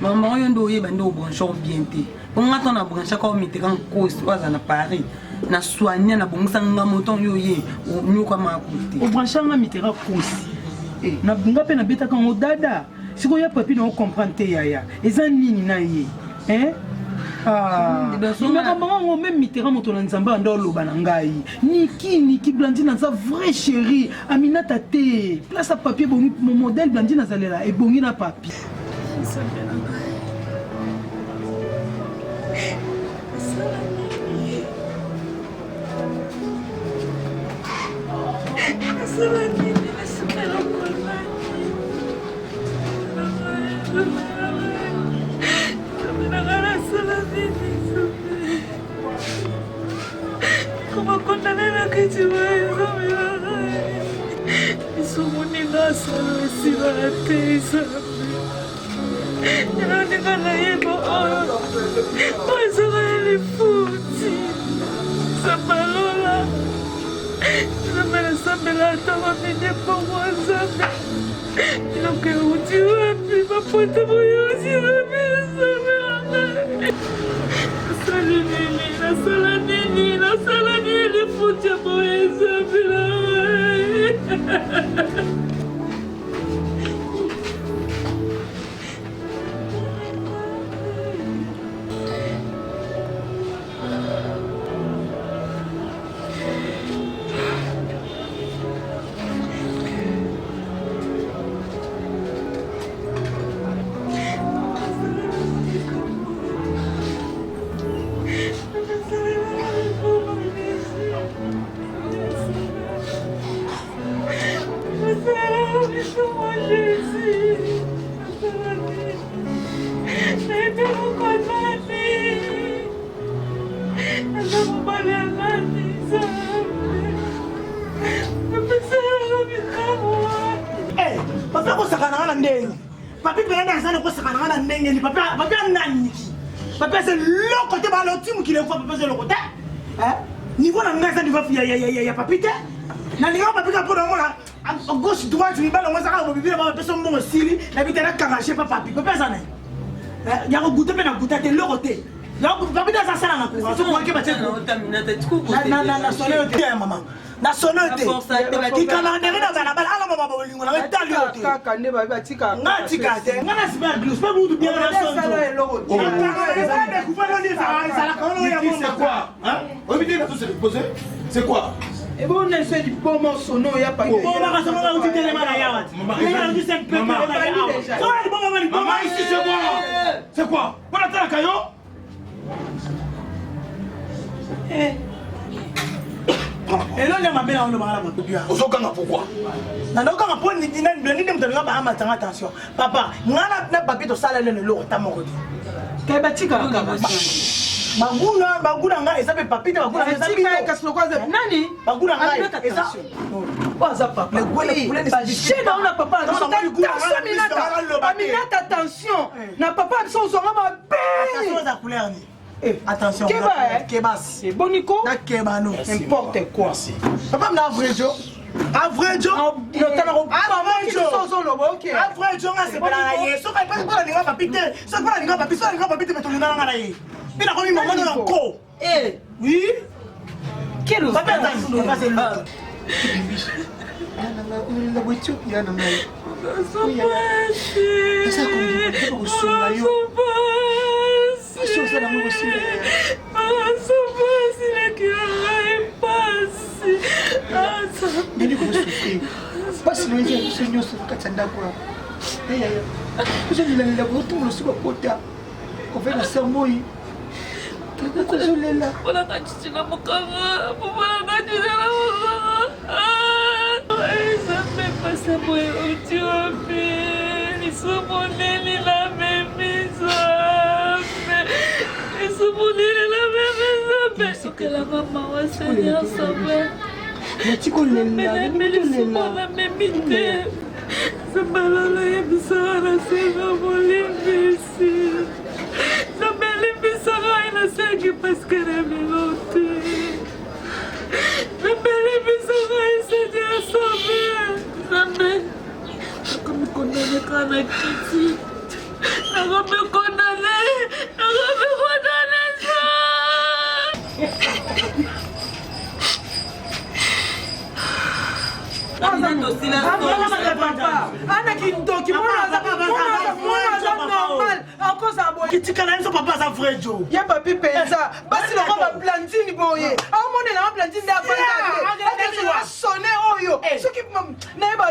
Speaker 4: mama oyo nde oyeba nde obranche bien te mpo nga to na branchaka omiteka nkosi oyo aza na paris na soigna na bongisa nga moto yo ye onyokwamaka te
Speaker 18: obranche nga mitera kosi na nga mpe nabetaka yango dada sikoyo ya papi na ocomprendre te yaya eza nini na ye hein? makambo yango meme mitera moto na nzambe anda oloba na ngai niki niki blandine aza vrai chéri aminata te place ya papier ebongi modèle blandine azalela ebongi na papi
Speaker 13: Nzambe na ngai. Nasala nini? Nasala nini? Nasala eloko nani? Nzambe na ngai nasala nini? Nzambe. Koma kondane na kati boye Nzambe na ngai. Lisumu nini nasala esilaka te Nzambe. Elondika nayeba oyo oyo ezaka ya lifuti Nzambe alola Nzambe nasambela ata bamide mpongo Nzambe biloko euti wapi bapota boyeuti wapi Nzambe na ngai nasali nini nasala nini nasala nini lifuti ya boye Nzambe na ngai
Speaker 12: Papa kosakana nga na ndenge papi mpena nde aza na kosakana nga na ndenge ni papi papi anani niki papi aza eloko te baloti mokili ekufa papi aza eloko te niveau na ngai eza niveau ya papi te nalingaka papi kaka mpona omona gauche droite mibali yango ezaka bobibi na bapesa mbongo esili nayebi te nakanga pa papi papi aza na ya koguta mpe na guta te eloko te papi nde aza asala na courant soki wake batie na solo yo te ya mama na solo te kikanandenge na balabala ala mama bolingo na etali yo te nga tika te nga na sima ya glus mpe butu bien na sonzo
Speaker 1: C'est quoi
Speaker 18: ebona eso liboma sono ya
Speaker 12: liboma sono nauti telema na yawa
Speaker 1: Maman, ici c'est quoi C'est quoi Voilà, t'as la caillou
Speaker 12: elongi ya mabe na olobaka na bato bia
Speaker 1: ozokanga pourquoi
Speaker 12: nandokanga mpo nini moto alinga baamatanga attention papa nga na papier tosala lelo eloko ta moko te
Speaker 18: te batikaka kaka.
Speaker 12: Baguna baguna ngai eza mpe papi te baguna eza bino.
Speaker 18: Kasi lokola nani?
Speaker 12: Baguna ngai eza
Speaker 18: oyo aza papa. Baje na ona papa na biso attention Aminata. Aminata attention. Na papa na biso ozwanga mabe.
Speaker 12: Attention eza couleur ni. Attention.
Speaker 18: Keba eh.
Speaker 12: Kebas.
Speaker 18: Boniko.
Speaker 12: Na keba no.
Speaker 18: N'importe quoi.
Speaker 12: Papa mna vrai jo. A vrai jo.
Speaker 18: Notana ko
Speaker 12: vrai jo.
Speaker 18: Ozoloba ok.
Speaker 12: A vrai jo nga sepela na ye. Soki pa pa linga papi te. Soki pa linga papi, soki linga papi te mais tolinga nga na ye. Bina komi maman na ko.
Speaker 4: Eh.
Speaker 12: Oui.
Speaker 4: Quel
Speaker 12: Papa attends, papa c'est l'autre.
Speaker 5: Mpasi na eza biso nyonso na kati ya ndako wana eyaya ozolilalela botumbola osi bakota ove na ser moi ozolela
Speaker 6: Nzambe yebisaka nasenga bolimbisi Nzambe alimbisa ngai nasengi paske na bino te Nzambe alimbisa ngai Seigneur sauveur Nzambe nakomi kondane kaka na kiti nakomi kondane nakomi kondane
Speaker 18: Ana kindoki mwana aza normal akozala boye
Speaker 12: kitikala biso papa aza vrai jo
Speaker 18: ye papi mpenza basi loko baplandine boye aomonela nga blandine nde afandate sone oyo soki nayeba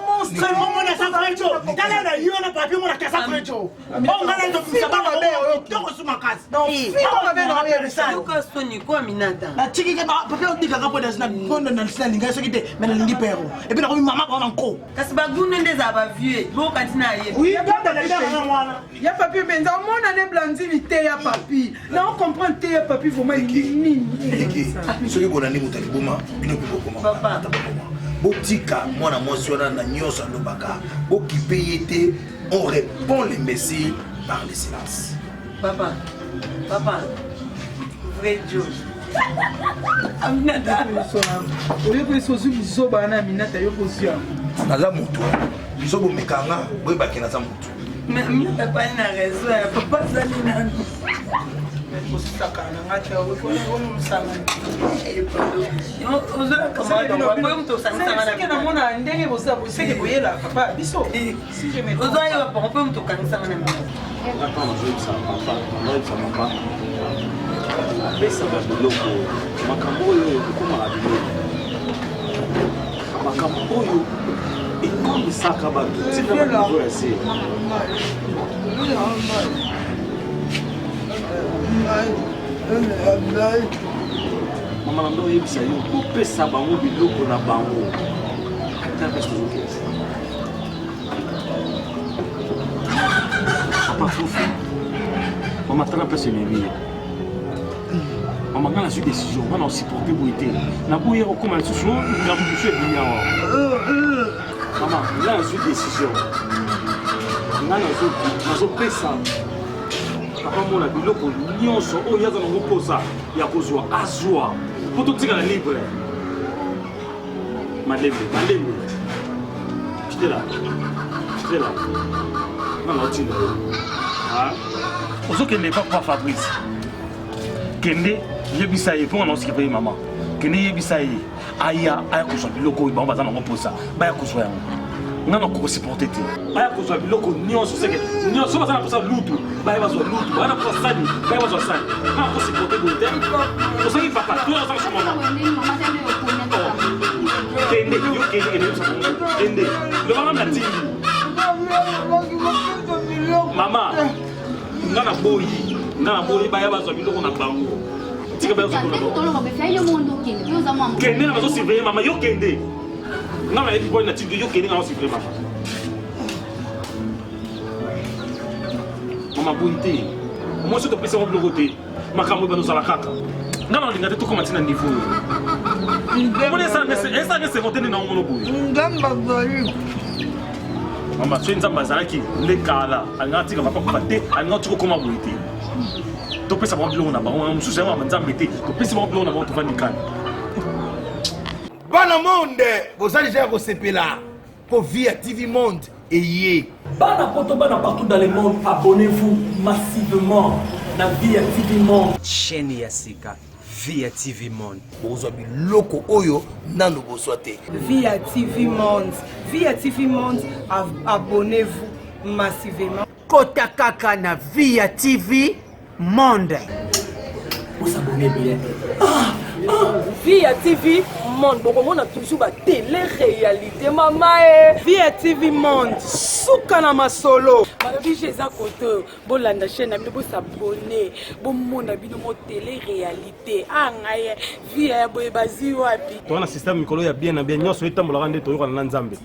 Speaker 18: monstre
Speaker 12: tala na yo na papi omona kasa vrai jo natiki papi odikaka mpo nalingai soki te me nalingi pero epuis nakomi mama bao na nko
Speaker 4: kasi baguna nde ezala bavieux bokati na ye
Speaker 18: ya papi mpenza omona ne blandini te ya papi na ocomprendre te ya papi vraiment elingi nini
Speaker 1: soki bolandi moto ya liboma bino mpe bokoma botika mwana mwasi wana na nyonso alobaka bokipe ye te. On répond l'imbécile par le silence.
Speaker 4: Papa, papa, vrai Joe. Aminata.
Speaker 18: Oyoki biso ozwi buzoba wana Aminata yo kozwi yango.
Speaker 1: Naza motu. Biso bomeka nga boyebaki naza motu.
Speaker 4: Mais Aminata pani na raison ya papa azali nanu.
Speaker 18: Kosaka na nga te omisangani. Seke namona ndenge boza seke boyela papa biso.
Speaker 4: Ozoyeba papa mpe moto okanisanga na mingi.
Speaker 19: Papa nazoyebisa papa nazoyebisa papa apesaka biloko makambo oyo ekomaka biloko makambo oyo ekomisaka bato ntina banivo ya se. Mama na ngai oyebisa yo topesa bango biloko na bango ata place tozokende. Papa Fufu, mama tala place ememi ye. Mama ngai nazwi décision, ngai na osupporte boye te. Naboyi ye kokóma lisusu ngambo mosusu ebimi awa. Mama, ngai nazwi décision. Ngai nazopesa papa mona biloko nyonso oyo aza nango mposa ya kozwa azwa mpo totikala libre. Malembe, malembe. J'étais là. J'étais là. Non, non, tu l'as. Ozokende pa pa Fabrice. Kende yebisa ye mpo nga naosiki mpe mama. Kende yebisa ye aya aya kozwa biloko oyo bango baza nango mposa baya kozwa yango nga nakoki kosupporte te baya kozwa biloko nyonso seke nyonso baza na mposa lutu baya bazwa lutu baya na mposa sani baya bazwa sani nga nakosupporte boye te ozangi papa to ozanga so mama kende yo kende kende yebisa bango kende lobanga na tindi mama nga na boyi nga na boyi baya bazwa biloko na bango tika baya bazwa biloko na bango kende na bazo surveiller mama yo kende nga nayebi boyi na tindi yo kende nga na surveiller mama mama boyi te.
Speaker 7: Omoni soki topesi yango biloko te, makambo ebanda ozala kaka. Nga na olinga te tokoma ti na niveau oyo. Omoni esala nde esengo te nde na omono boye.
Speaker 12: Nzambe azali.
Speaker 7: Mama, soki Nzambe azalaki nde kala alingaka atika papa kufa te, alingaka tika okoma boye te. Topesa bango biloko na bango, mosusu yango ya Nzambe te, topesi bango biloko na bango tovandi kala.
Speaker 1: Bana monde boza deja ya kosepela po vie ya TV monde eye.
Speaker 2: Bana poto bana partout dans le monde abonnez-vous massivement na vie ya TV monde.
Speaker 20: Chaîne ya sika vie ya TV monde.
Speaker 1: Bokozwa biloko oyo nanu bozwa te.
Speaker 4: Vie ya TV monde, vie ya TV monde abonnez-vous massivement.
Speaker 5: Kota kaka na vie ya TV monde.
Speaker 2: Bosabone bien. Ah, ah.
Speaker 6: Vie ya TV monde bokomona toujours ba télé réalité mama e.
Speaker 4: Vie ya TV monde suka na masolo.
Speaker 6: Balobi je eza kote bolanda chaîne na bino bosabone bomona bino mo télé réalité ah ngai vie ya boye bazwi wapi.
Speaker 7: Toza na système mikolo ya bien na bien nyonso etambolaka nde toyokana na Nzambe.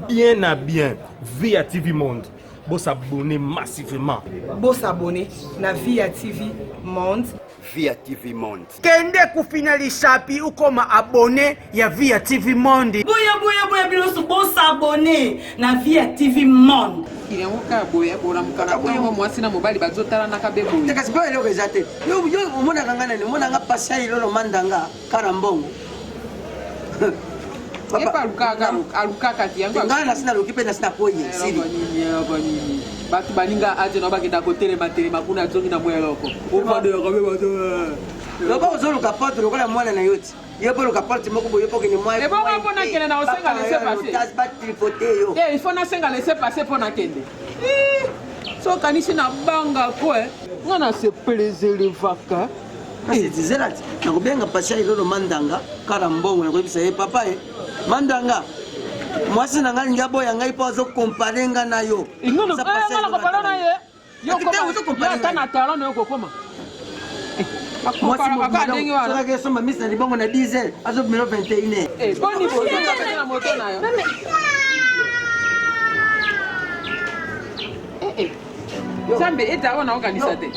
Speaker 7: Bien na bien vie ya TV monde. Bo s'abonner massivement.
Speaker 4: Bo s'abonner na Via TV Monde.
Speaker 15: Via TV Monde.
Speaker 5: Kende kufina lisapi ukoma abonné ya Via TV Monde.
Speaker 4: Boya boya boya bino nyonso bo s'abonner na Via TV Monde.
Speaker 21: Yango kaka boye bolamuka na ntongo mwasi na mobali bazotalanaka be boye.
Speaker 22: Kasi mpo eloko eza te. Yo omonaka nga nani? Omonaka nga Patient Ilolo Mandanga kara mbongo.
Speaker 21: Epa alukaka alukaka ti yango.
Speaker 22: Ngai nasi naluki mpe nasi nakoyi esili.
Speaker 21: Eloko nini bato baninga aje na bakenda kotelema telema kuna azongi na mwa eloko ofandelaka mpe bato.
Speaker 22: Loba ozoluka porte lokola mwana na yo ti yo mpe oluka porte moko boye mpo okende mwa
Speaker 21: ebongo mpo nakende na osenga laisser passer
Speaker 22: batripote yo
Speaker 21: te il faut nasenga laisser passer mpo nakende so okanisi na banga ko nga na se preservaka
Speaker 22: Kasi zela ti nakobenga Patient Ilolo Mandanga kala mbongo nakoyebisa ye papa ye Mandanga mwasi na ngai alingi aboya ngai mpo azo compare nga na yo.
Speaker 21: Nga na compare na ye. Yo ata na talon na yo kokoma.
Speaker 22: Mwasi mobimba esomba misi na libongo na 10 heures azobimela 21 heures.
Speaker 21: Eh, boni bozo na moto na yo. Eh, eh. Nzambe ete awa naokanisa te.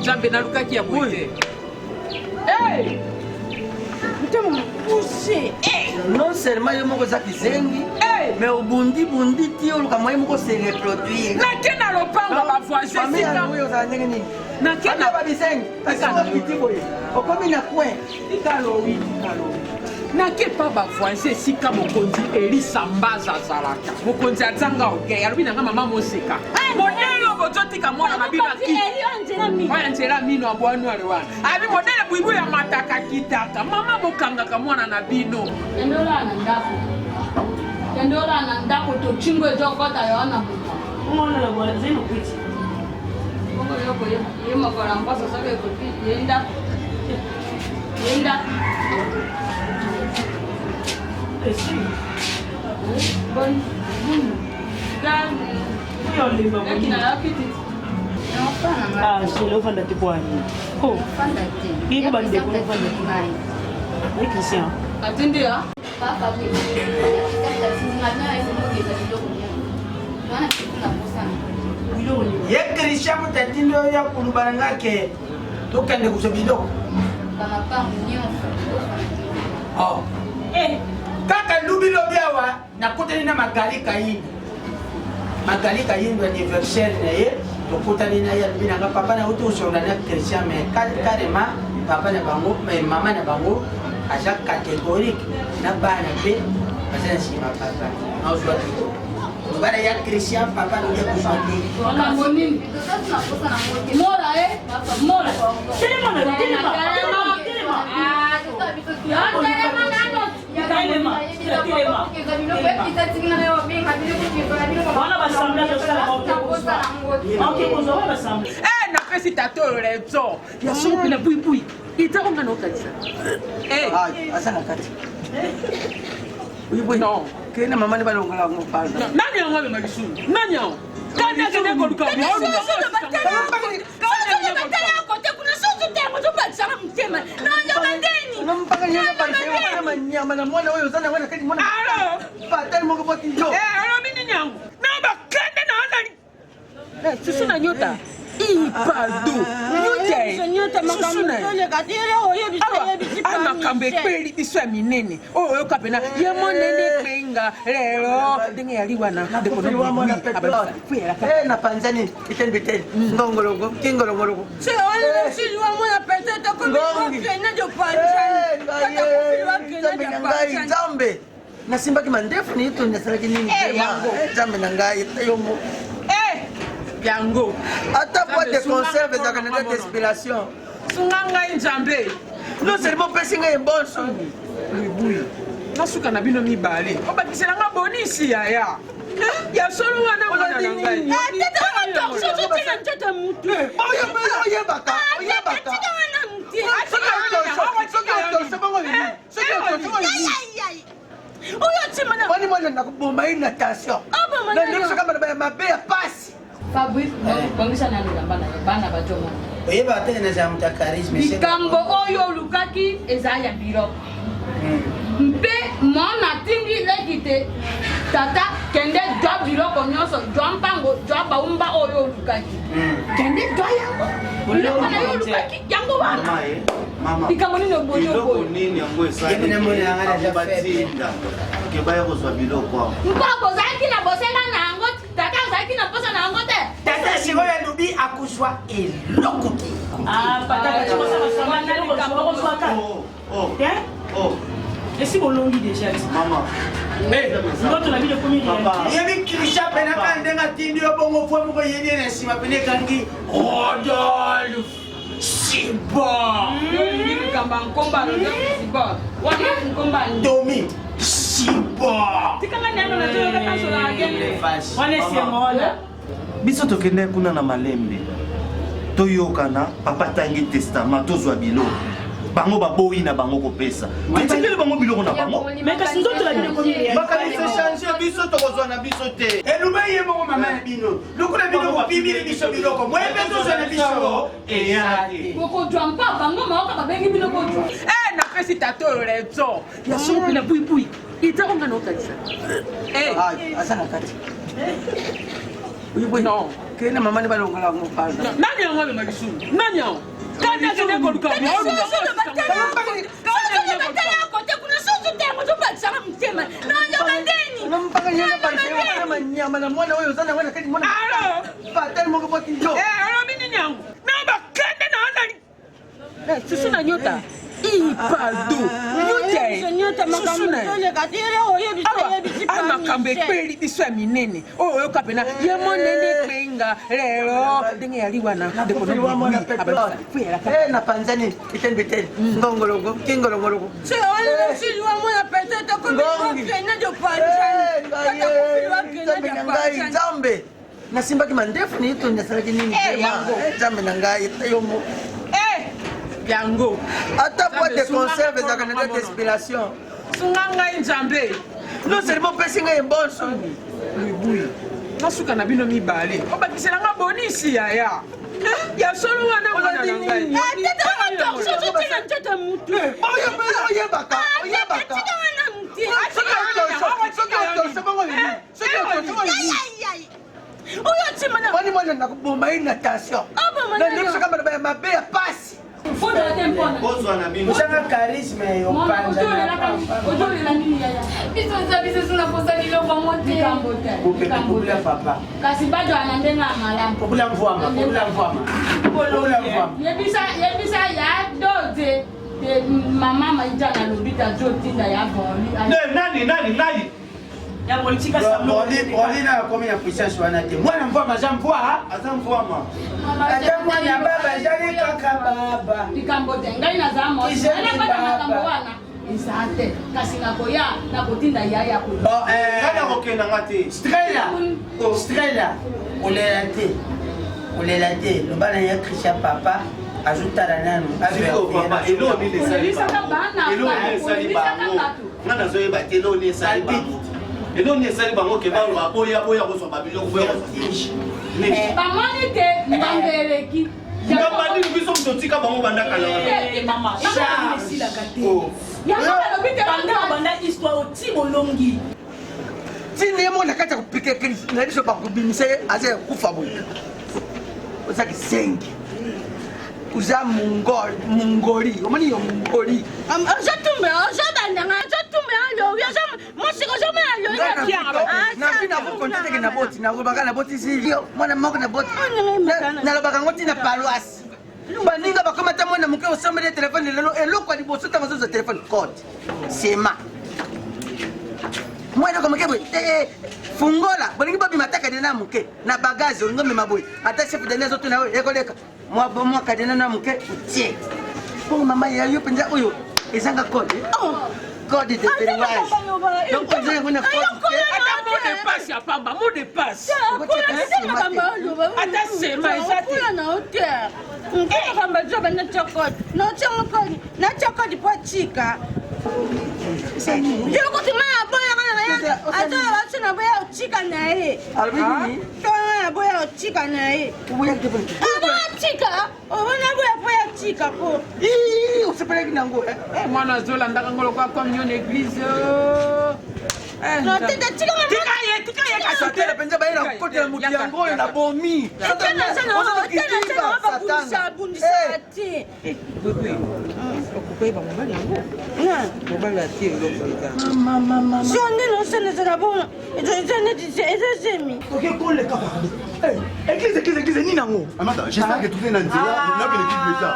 Speaker 21: Nzambe nalukaki ya boye te.
Speaker 22: Motema mokuse. Non seulement yo moko oza kizengi, mais obundi bundi ti oluka moyen moko se reproduire.
Speaker 21: Nake na lopango ba voisin
Speaker 22: Famille ya Louis ozala ndenge nini?
Speaker 21: Nake
Speaker 22: na ba bizengi. Kasi okiti boye. Okomi na coin. Tika lowi, tika lowi.
Speaker 21: Nake pa ba voisin esika mokonzi Elisa Mbaza azalaka. Mokonzi azanga orgueil alobi na nga mama moseka. Modele oyo bozotika mwana na bino akiti. Oyo nzela mino abwanwale wana. Abi modele buibu ya mataka kitaka. Mama bokangaka mwana na bino.
Speaker 17: Kende olala na ndako. Kende olala na ndako tocingo ezokota yo na butu. Bongo yo koyeba ye mokolo ya mposo soki ekoki ye ndako. Ye ndako. Boni. Leki na yo kiti.
Speaker 23: Ah, chérie, ofanda te po ani. Oh. Iko bandeko ofanda te. Ye Christian.
Speaker 17: Atindi ya?
Speaker 5: Ye Christian moto atindi oyo ya koloba na nga ke tokende kozwa biloko. Oh. Eh, kaka lubi lobi awa Nakutani na Magali Kayindo. Magali Kayindo anniversaire na ye tokutani na ye alobi na nga papa nauti kosolola na Christian mais carrément papa na bango mais mama na bango aza catégorique na bana mpe baza na nsima papa nazwa te bana ya Christian papa alobi akozwa te.
Speaker 17: Makambo nini? Mola eh? Mola.
Speaker 23: Telema na telema. Telema.
Speaker 21: Eh, napesi tata oyo raison ya solo mpena buibui etako nga naokanisa
Speaker 22: aza na kati non kende mama nde balongola yango pardon
Speaker 21: nani yango amema lisumu nani yango kani akende koluka
Speaker 22: nyama na mwana oyo oza nango na kati mwana fatal moko boti yo
Speaker 21: olobi nini yango na bakanda na wana susu na nyota ipado nyota susu na awa makambo ekweli biso ya minene oyo oyoka mpena ye monene ekpenga lelo ndenge yali wana ndeko
Speaker 22: na panzani biteni biteni ngongolongo kingolongolongo ngai nzambe nasimbaki mandefu nito nasalaki nini nzambe na ngai yo mo
Speaker 21: yango
Speaker 22: ata boite de conserve ezalaka na date inspiration
Speaker 21: sunga ngai nzambe
Speaker 22: non seulement opesi ngai ebonso
Speaker 21: buibui nasuka na bino mibale obakisela nga bonisi yaya ya solo wana mwana na ngai
Speaker 22: oyebaka oyebaka wani mwana nakoboma ye na tension nandokisoka maloba ya mabe ya pasi
Speaker 17: Fabrice, bongisa nanu elamba na yo bana bato
Speaker 9: oyebaka te nazala moto ya charisme
Speaker 17: likambo oyo olukaki ezali ya biloko mpe mwana atindi leki te tata kende jwa biloko nyonso jwa mpango jwa baumba oyo olukaki kende jwa yango biloko na yo olukaki yango wana likambo nini oboyi
Speaker 9: biloko nini yango esalibatinda ke baya kozwa biloko awa
Speaker 17: mpo bozalaki na bosenga na yango tata azalaki na mposa na yango te
Speaker 9: tata sikoyo alobi akozwa eloko te
Speaker 23: esi bolongi deja ndoto na bino ekomi
Speaker 9: yebi krisha pena kaka ndenge atindi yo bongo fo moko yebi ye na nsima pena ekangi rodolphe sibor
Speaker 21: olingi likambo ya nkomba rodolphe sibor wana nkomba
Speaker 9: tomi sibor
Speaker 21: tikanga nano nazoyoka kasolaka kende
Speaker 23: wana esengo wana
Speaker 9: biso tokendaki kuna na malembe toyokana papa atangi testament tozwa biloko bango baboyi na bango kopesa totikeli bango biloko na bango makanisi echange biso tokozwa na biso te
Speaker 12: eluba ye moko mama na bino lokola bino bopimili biso biloko moye mpe tozwa na biso
Speaker 9: eya te
Speaker 17: bokozwa mpa bango maoka babengi bino kozwa
Speaker 21: napesi tata oyo lezo ya solo mpena buibui eza onga na okanisa
Speaker 22: aza na kati non kende mama nde balongola yango pardon
Speaker 21: nani yango amema lisumu nani yango kani akende koluka
Speaker 22: nyama na mwana oyo oza nango na kati mwana fatal moko boti yo
Speaker 21: olobi nini yango na bakende na wana susu na nyota ipado nyota susu na awa makambo ekweli biso ya minene oyo oyoka mpena ye monene ekpenga lelo ndenge yali wana ndeko
Speaker 22: na panzani biteni biteni ngongolongo kingolongolongo ngai nzambe nasimbaki mandefu nito nasalaki nini nzambe na ngai yo mo
Speaker 21: yango
Speaker 22: ata boite de conserve ezalaka na date inspiration
Speaker 21: sunga ngai nzambe
Speaker 22: non seulement opesi ngai ebonso
Speaker 21: buibui nasuka na bino mibale obakisela nga bonisi yaya ya solo wana mwana na ngai
Speaker 22: oyebaka oyebaka wani mwana nakoboma ye na tension nandokisaka maloba ya mabe ya pasi
Speaker 9: ozanga charisme
Speaker 17: ozolela nini yaya biso eza biso suna posa biloko yango te likambo te
Speaker 9: yopanzapopula papa
Speaker 17: kasi bazwala na ndenge ya malamu
Speaker 9: popula mvwama popula mvwama popula mvwama
Speaker 17: yebisa yebisa ya doze te mama maija nalobi ta azotinda ya boli
Speaker 16: nani nani nani
Speaker 9: bolina akomi na puissance wana te mwana mvwama aza mvwa
Speaker 16: aza mvwama
Speaker 9: ata mwana baba azali kaka baba
Speaker 17: likambo te ngai naza mosinakata makambo wana eza te kasi nakoya nakotinda yaya
Speaker 16: ngai nakokenda nga te
Speaker 9: strela strela olela te olela te loba na ye christian papa azotala nanu
Speaker 16: eloko nini esali bango nga nazoyeba te eloko nini esali bango eloko nini esali bango ke baloba boya boya kozwa babiloko boya kozwa
Speaker 17: bamoni te mbamba eleki
Speaker 16: ngamba nini biso moto otika bango banda kala
Speaker 23: esilaka te. Yango balobi te
Speaker 2: Banda obanda histoire oti bolongi.
Speaker 22: Ntina ye moko na kati ya kopike na biso bakobimisa ye aza ya kufa boye. Oza kisengi. Oza mongol, mongoli. Omoni yo mongoli.
Speaker 17: Ozotumbela, ozobanda ngai, ozotumbela lowi, ozo mosika ozomela lowi na piaka.
Speaker 22: Na vi na kokonte teke na boti, nalobaka na botisi yo mwana moko na boti. Nalobaka yango ntina paroisse. Baninga bakoma ata mwana moke osombeli ye telefone lelo eloko ya liboso ntango azozwa telefone code sema mwa eloko moke boye eh, eh, fungola bolingi bobima ata kadena ya moke na bagage olingi omema boye ata chef dani azotuna oyo ekoleka mwa mwa kadena na moke otie bongo mama ya yo mpenza oyo ezanga code oh, code de verrouillage donc oza yango na code
Speaker 21: ata mot de passe ya pamba mot de passe ata sema eza te
Speaker 17: makambo azoba na cokode naotiango kodi natya kodi mpo atika yo kutu ngai aboyaka na ye azoya baso na boya otika na ye to ngai aboya otika na ye atika omoni aboya mpo ya tika ko
Speaker 22: osepelaki nango
Speaker 21: mwana azolandaka ngo lokola comme yo na église
Speaker 22: satana mpenza baye na kokotela moto yango oyo nabomi
Speaker 21: okoyeba mobali yango mobali atie eloko eza
Speaker 17: so nde nosalezala bongo eza neti eza zemi
Speaker 12: oke koleka pardon église église église nini yango
Speaker 15: Amanda, j'espère que tout est na nzela, nakende église déjà.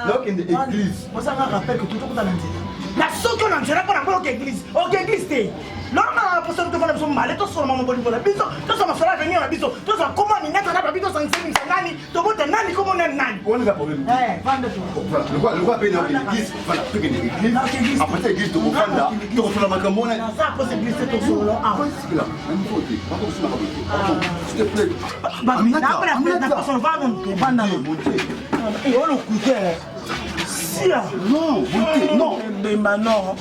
Speaker 15: Nakende église.
Speaker 12: Osanga rappel que tout okota na nzela. Na soki na nzela mpo na mpo oke église. Oke église te. Normal na posa tofanda biso male tosolola mama bolingo na biso, tozwa masolo ya avenir na biso, tozwa kombo Aminata na babi tosangisa misa nani, tobota nani kombo nani nani.
Speaker 15: Wana eza problème.
Speaker 12: Eh, vanda to.
Speaker 15: Voilà, lokwa lokwa pe na église, voilà, tokende église. Après église tokofanda, tokosolola makambo wana.
Speaker 12: Naza posa église te tosolola awa.
Speaker 15: Sikila, na niveau te. Pardon, osima makambo te. Pardon, s'il te plaît.
Speaker 12: Aminata, Aminata. Vanda no. Eh, olokuta. Sia.
Speaker 15: Non, beauté, non.
Speaker 12: Bemba non.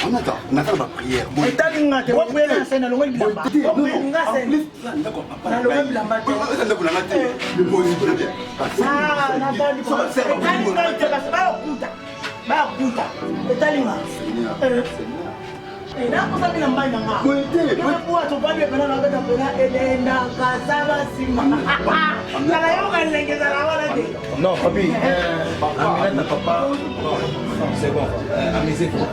Speaker 15: Aminata, naza na ba prière.
Speaker 12: Etali nga te, wa prière na scène alongoli bilamba. Wa prière nga scène. Nalongoli bilamba te.
Speaker 15: Eza ndako na nga te.
Speaker 12: Ah, natali. Etali ngai te kasi bayokuta. Bayokuta. Etali nga. Nakosa bilamba na nga. Boye tobandi epena na beta pena elendaka saba nsima. Kala yoka ndenge ezala wana te.
Speaker 1: Non, papi, Aminata, papa, bon, c'est bon, amusez-vous.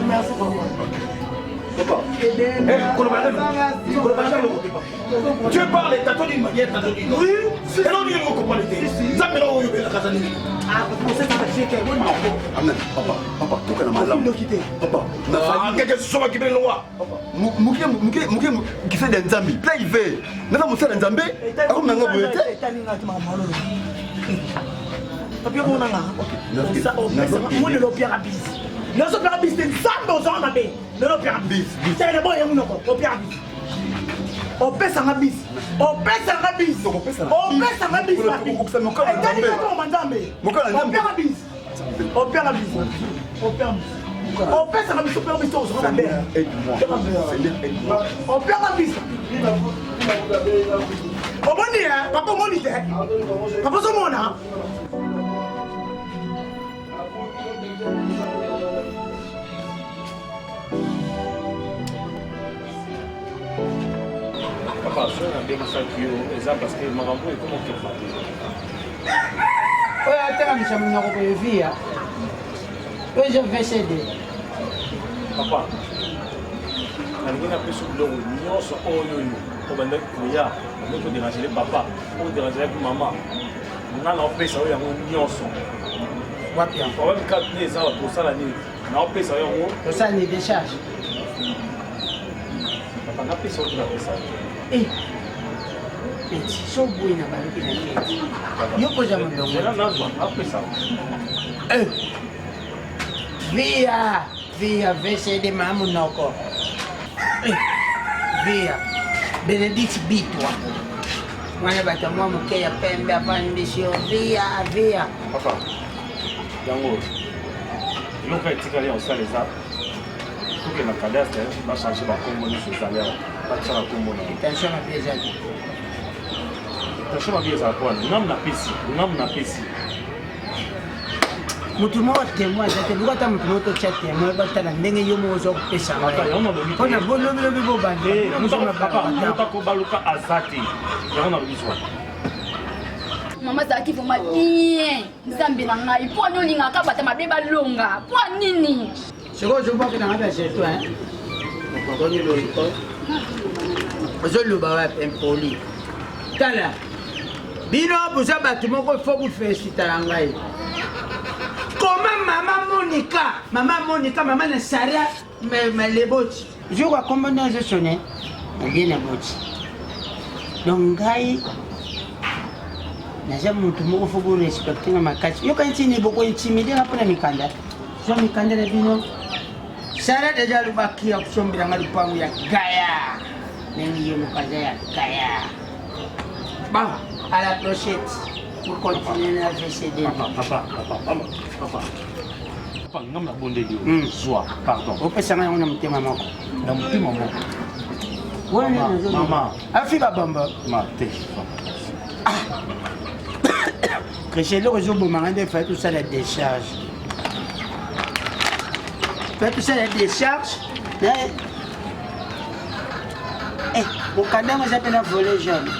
Speaker 12: Merci beaucoup.
Speaker 1: Papa. Eh, Tu parles tantôt d'une manière, tantôt d'une autre. Oui. Et non, il faut comprendre. Ça, mais non, il y a
Speaker 12: Ah,
Speaker 15: Amen. Papa, papa, tokana malamu. Papa,
Speaker 1: nazali soma kibele longwa.
Speaker 15: Moke moke moke kisali ya Nzambe. Plein hiver. Naza mosala ya Nzambe. Akomi nanga boye te.
Speaker 12: Papi omonanga. Monelo opiaka bisi. Nyonso opiaka bisi te Nzambe ozwaka mabe. Lelo opiaka bisi. Tele boye monoko opiaka bisi. Opesanga bisi. Opesanga bisi. Opesanga bisi papi. Etali kaka Nzambe. Opiaka bisi. Opiaka bisi. Opiaka bisi. Opesaka biso mpe biso ozwaka mabe. Opiaka bisi. Omoni eh, papa omoni te. Papa ozomona.
Speaker 7: Papa, soki nabengisaki yo eza parce que makambo oyo ekoma okende mabe.
Speaker 3: Oyo atekamisa monoko boye via oyo eza vcd.
Speaker 7: Papa, nalingi napesa biloko nyonso oyo oyo obandaki koya obandaki koderangele papa oderangelaki mama nga naopesa yo yango nyonso.
Speaker 3: Wapi yango?
Speaker 7: Papa, mikate nde eza tosala nini? Naopesa yo yango.
Speaker 3: Tosala nini décharge?
Speaker 7: Papa, napesa yo te napesa yo.
Speaker 3: Eh. Petit, so boye na baluki na keti. Yo koza mondongo.
Speaker 7: Zela nazwa, napesa yo.
Speaker 3: Eh. Via, via VCD ma monoko. Eh. Via. Benedict Bitwa. Mwana bato ya mwa moke ya pembe avandisi yo via via.
Speaker 7: Papa, yango eloko etikali ya kosala eza tokende na cadastre bachange bakombo nyonso ezali awa batia bakombo na
Speaker 3: Tension mabe eza te.
Speaker 7: Tension mabe ezala mpo wana ngamu napesi ngamu napesi.
Speaker 3: Motu moko témoin aza te, luka ata motu moko totya témoin batala ndenge yo moko oza kopesa mpona bolobilobi
Speaker 7: bobanda. Kobaluka aza te, yango nalobi zwa.
Speaker 17: Mama azalaki vraiment bien, nzambe na ngai. Mpo ani olingaka bato mabe balonga? Mpo nini?
Speaker 3: Sikoyo ozobwaki na ngai bajeton ozoloba wapi impoli? Tala, bino boza bato moko, fo bofesita na ngai. Koma mama Monika, mama Monika, mama na Saria Maleboti, jour akombo nde azosone alie na boti. Donc ngai naza motu moko fo borespecte nga makasi. Yoka ntini bokointimide nga mpona mikanda. Zwa mikanda na bino. Sara deja alobaki ya kosombela nga lupango ya gaya ndenge ye moko aza ya gaya. Bon, à la prochette pour continuer na VCD.
Speaker 7: Papa, papa, papa, papa, papa, papa, ngam na bondeli yo. Zwa, pardon.
Speaker 3: Opesanga yango na motema moko.
Speaker 7: Na motema moko.
Speaker 3: Wana
Speaker 7: Mama.
Speaker 3: Afi babamba.
Speaker 7: Ma te.
Speaker 3: Christian, eloko ezobomanga nde fai tosala décharge. Fai tosala décharge. Eh, mokanda yango eza mpe na volet jaune.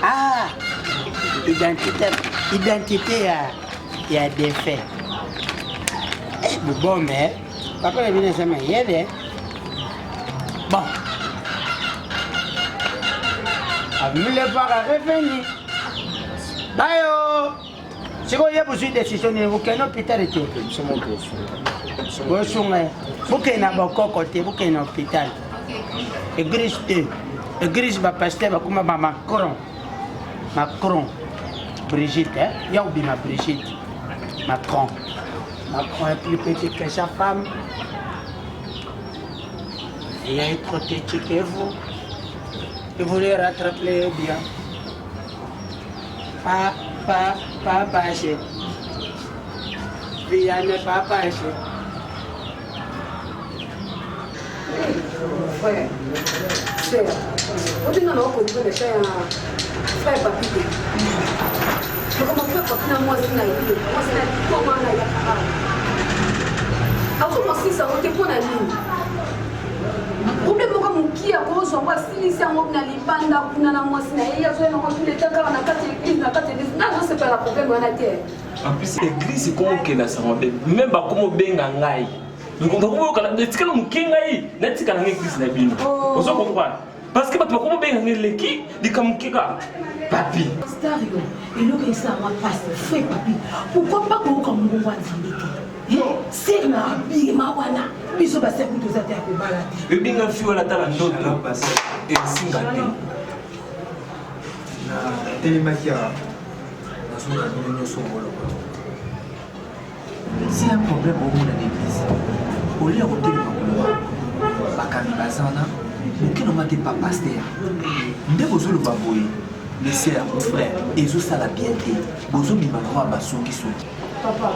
Speaker 3: Ah, identité, identité ya défait. Eh, bobombe, eh. Papa na bino aza mayele. Bon. Amule para revenir. Bayo. Sikoyo ye bozwi décision nini? Bokende hôpital te? Bosunga ye. Bokende na bokoko te, bokende na hôpital. Église te. Église ba pasteur bakoma ba Macron. Macron. Brigitte, hein? Ya obima Brigitte. Macron. Macron est plus petit que sa femme. Il est trop petit que vous. Il voulait rattraper bien. Pa, pa, pa, passé. Via n'est pas passé.
Speaker 6: Frère, sœur, obenga na okomprendre esa ya frère Papi te. Makambo frère Papi na mwasi na ye, mwasi na likoma na ya akomosilisa yango te. Mpo na nini? Problème moko mokie akozwa yango, asilisi yango na libanda kuna na mwasi na ye, azoya yango tuleta kaka na kati ya église, na kati ya église. Nga azosepela na problème wana te.
Speaker 8: En plus église ekoma sango mabe, même bakoma obenga ngai bakomoyokana etikala moke, ngai natika nanga église na bino. Ozo comprendre? Parce que bato bakoma obenga ngai eleki likambo moke kaka Papi.
Speaker 6: Star yo, eloko esalanga mpasi, frère Papi, pourquoi pas koyoka mongongo ya Nzambe te? Sere na abima wana, biso basere kutu toza te ya kobala te.
Speaker 8: Ebinga fi wana, tala ndoto esinga te.
Speaker 11: Natelemaki awa, nazoyoka bino nyonso boloba. Si un problème omona na église, olia ya kotelema koloba, bakambi baza wana, moke nanga te pa pasteur nde bozoloba boye. Mes sœurs, mon frère, ezosala bien te, bozobima lokola basongisongi.
Speaker 6: Papa,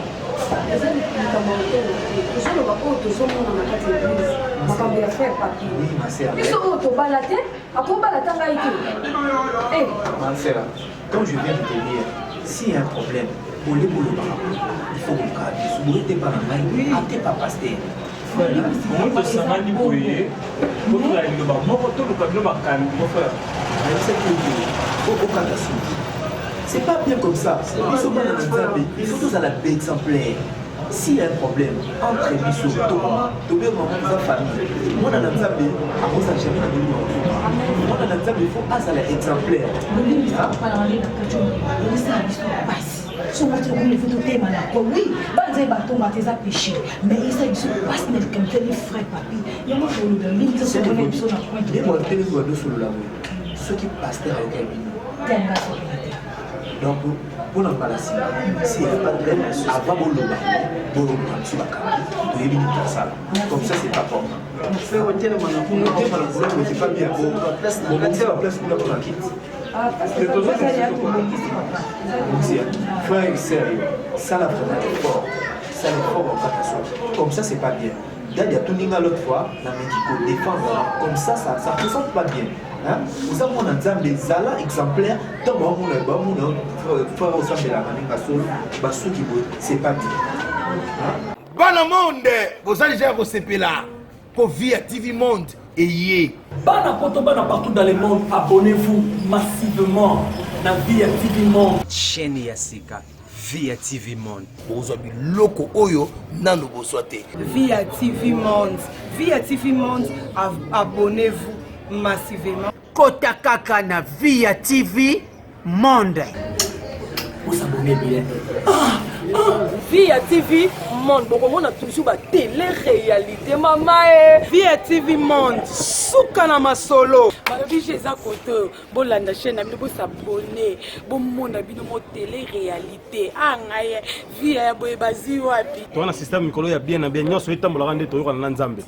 Speaker 6: eza likambo ya hotele te. Tozoloba oyo tozomona na kati ya église, makambo ya frère Papi. Biso oyo tobala te, akobala ta ngai te. Eh.
Speaker 11: Ma sœur, comme je viens de te dire, s'il y a un problème, au lieu bolobaka, il faut koluka biso boye te mpa na ngai, ate pa pasteur.
Speaker 8: Omoi tosangani boye, totala liloba moko, toluka bino bakambi.
Speaker 11: Mon frère, nayebisaki yo te okata suki, c'est pas bien comme ça. Biso bana na Nzambe, il faut tozala baexemplaire. S'il y a un problème entre biso, tokoma tobengama eza famille. Mwana na Nzambe akozala jamais na molimo ya kozoba. Mwana na Nzambe, il faut azala exemplaire.
Speaker 6: Songo te okomi lefe totema na ko wi banza ye batonga te, eza péché, mais eza biso pasi na likambo tali frère Papi. Yango toloba mingi, tozomona biso na point.
Speaker 11: Nde boatelemi badosolola boye, soki pasteur ayokaki bino
Speaker 6: te, nga sokela te.
Speaker 11: Donc mpona mbala nsima, si ya pas problème, avant boloba, boloba biso bakambi, toyebi nini tosala. Comme ça, c'est pas propre.
Speaker 5: Frère, otelema na kuna.
Speaker 11: Otema na kuna, c'est pas bien. Bobongisa baplace kuna mpona kiti. Frère, sérieux, ça vraiment effort. Ça effort okata soki. Comme ça, c'est pas bien. Dadi atuninga l'autre fois, na meki ko défendre. Comme ça, ça, ça présente pas bien. Oza mwana Nzambe, zala exemplaire. Ntango baomona baomona frère osambelaka ndenge solo, basuki boye, c'est pas bien.
Speaker 1: Bana monde, boza deja ya kosepela po vie ya TV monde eye.
Speaker 2: Bana poto bana partout dans le monde, abonnez-vous massivement na vie ya TV monde.
Speaker 20: Chaîne ya sika Via TV Monde.
Speaker 1: Bokozwa biloko oyo nanu bozwa te.
Speaker 4: Via TV Monde. Via TV Monde, abonnez-vous massivement.
Speaker 3: Kota kaka na Via TV Monde.
Speaker 2: Bosabonne bien.
Speaker 10: Ah, ah. Via TV Monde bokomona toujours ba télé réalité mama e.
Speaker 4: Via TV Monde suka na masolo.
Speaker 10: Balobi eza kote bolanda chaîne na bino bosabone bomona bino mo télé réalité a ngai vie ya boye bazwi wapi
Speaker 7: toza na système mikolo ya bien na bien nyonso etambolaka nde toyokana na nzambe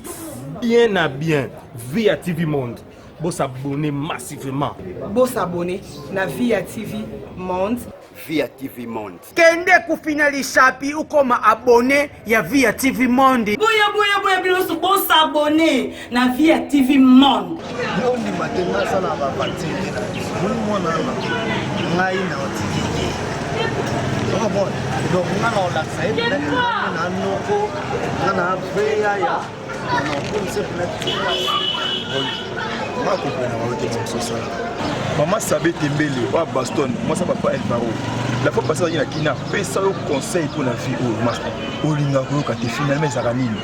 Speaker 7: bien na bien vie ya tv monde bosabone massivement
Speaker 4: bosabone na vie ya tv monde
Speaker 15: Via TV Monde.
Speaker 3: Kende kufina lisapi ukoma abonné ya Via TV Monde.
Speaker 10: Boya boya boya bino nyonso bosabone na Via TV Monde.
Speaker 9: Yo ndima te ngai asala ba aventure te na biso. Moni mwana wana ngai na otiki te. Okomona donc ngai na olakisa ye ngai na noko ngai na vrai yaya
Speaker 15: nga comprena bango te mosusu osalaka mama sabe tembele oyo baston mwasi ya papa elvaro la fois passé azalaki na kina apesa yo conseil mpo na vie oyo masta olingaka koyoka te finalement ezalaka nini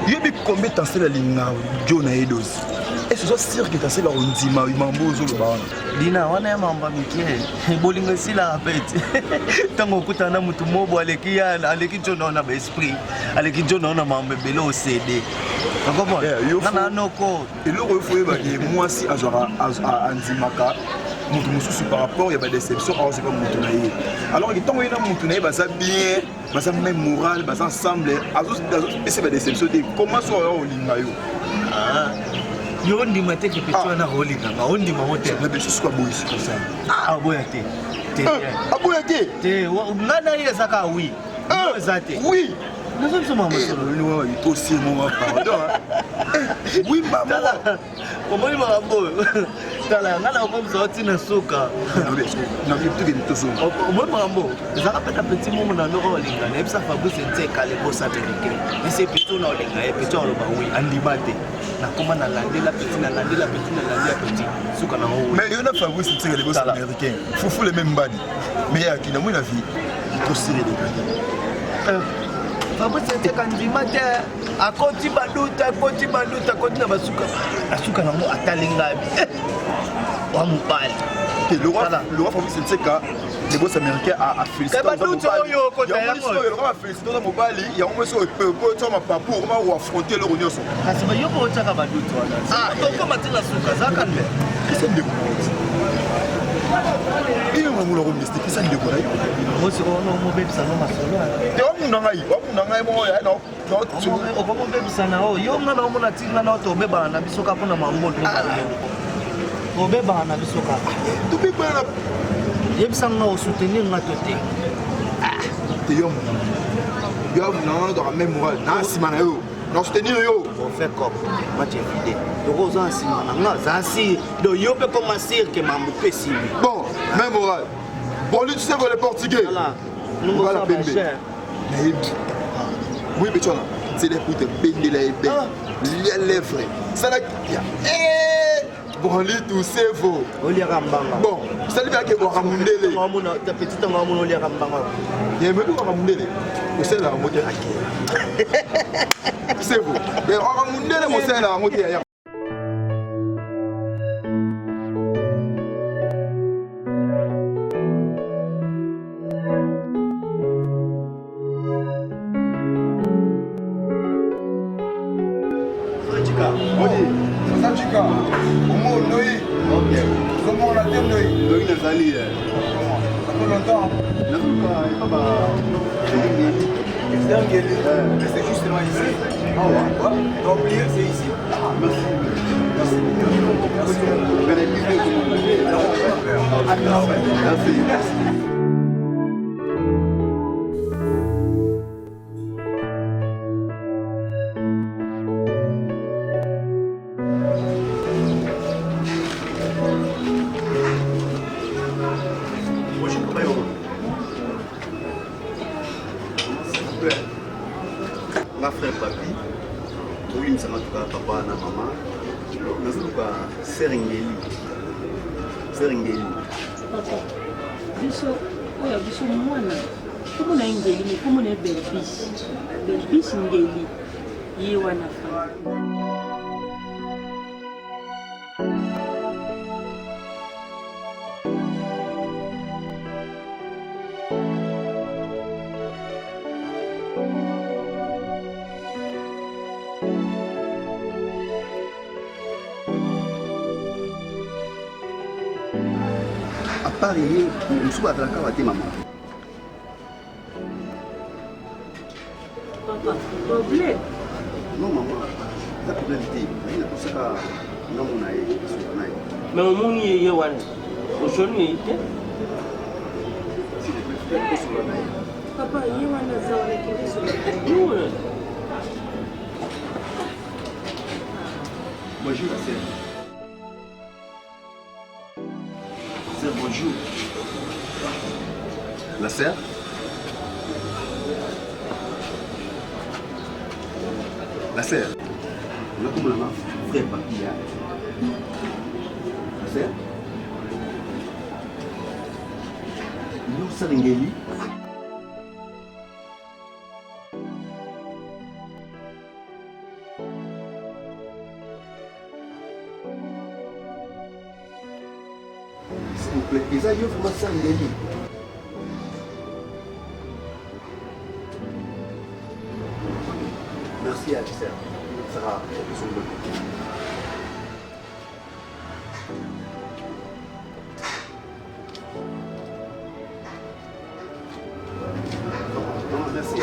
Speaker 15: yoyebi combien tansele alingaka jo na ye dozi ese oza sire ke tansele akondima mambo ozoloba wana
Speaker 9: dina wana ya mambo ya mike bolingo esilaka mpe te ntango okutana na motu mobo aleki aleki jo na yo na baesprit aleki jo na yo na mambo ebele osede okomona na noko
Speaker 15: eloko oyo foyebaki mwasi azwaka andimaka moto mosusu par rapport ya badeception azwaka moto na ye alors ke ntango ye na moto na ye baza bien baza même moral baza ensemble azopesa badeception te comment so oya kolinga yo
Speaker 9: ah. yo ondima te ke peti wana akolinganga ondima ngo te
Speaker 15: na biso suka boyi sikosa
Speaker 9: ah, aboya te
Speaker 15: eh, aboya te
Speaker 9: te ngai na ye eza kaka wi eh, eza te
Speaker 15: wi
Speaker 9: nazo biso mama solo
Speaker 15: osi moma pardon eh, wi mama
Speaker 9: omoni makambo oyo tala ngai nakokomisa yo ntina suka omoni makambo ezalaka mpe na petit momo na ndoko olinga nayebisa fabrice nzeka le boss américain ese petit ona olinga ye petit aloba wi andima te nakoma nalandela petit nalandela petit nalandela petit suka nango
Speaker 15: mais yo na fabrice nzeka le boss américain fufu le même mbadi mais yaki na moi na vie tosili elekaki
Speaker 9: fabrice nzeka ndima te akoti baduta akoti baduta akoti na basuka asuka nango atali ngai eh, wa mobali
Speaker 15: le roi fabrice nseka le boss américain a félicité
Speaker 9: baduti oyo okota
Speaker 15: yango félicité oza mobali yango mwesi oyo mapapu okoma koaffronte eloko nyonso
Speaker 9: kasi bayoko otyaka baduti wana ah, okoma ti na suka zaka nde
Speaker 15: esa ndeko iyo mamona ko mystique esa ndeko na yo
Speaker 9: omobebisa no masolo
Speaker 15: te wamuna ngai wamuna ngai moko
Speaker 9: okomobebisa na oyo yo nga na omona ti nga na tobebana na biso kaka mpona mambo tobebana na biso kaka
Speaker 15: tobebana
Speaker 9: yebisa nga osoutenir nga to te
Speaker 15: te yo mona yo mona wana tokaka meme moral na nsima na yo na soutenir yo
Speaker 9: fait cop match evide toko oza na nsima na nga za sire donc yo mpe koma sire ke mambo mpe esili
Speaker 15: bon même moral bon lui tu sais le portugais voilà pembe nayebi oui petit wana nzela ekuta bendela ye be lia lèvre sala eh! branli tusevo
Speaker 9: oliaka mbanga
Speaker 15: bon sali kaka waka mundele
Speaker 9: petit ntango amona oliaka mbanga
Speaker 15: yemebi waka mundele osalelaka yango te ake sevo waka mundele mosalelaka yango te yaya
Speaker 11: C'est justement ici. Ah ouais. T'as oublié, c'est ici. Ah, merci. Merci. Merci. Merci.
Speaker 15: Oui, maman. S'il vous plaît. Nga frère Papi, oyimisaka tuka papa na mama. Nazoluka Serengeli. Serengeli.
Speaker 23: Papa, biso oyo biso mwana kombo na ye Ngeli me kombo na ye Belbis. Belbis Ngeli ye wana fa.
Speaker 15: À part ye mosusu azalaka awa te mama.
Speaker 23: Papa, problème.
Speaker 15: Non mama, eza problème te. Naye nakosaka ngambo na ye, nasoka na ye.
Speaker 5: Mais omoni ye ye wana osoli na ye te.
Speaker 15: S'il te plaît, kosolola na ye.
Speaker 23: Papa, ye wana aza wana kende solola.
Speaker 15: Bonjour la sœur. Sœur, bonjour. La sœur La sœur. On a comme la frère papi. La sœur Yo Sarengeli. S'il vous plaît, eza yo vraiment Sarengeli. Merci à sœur. Sarah, Merci.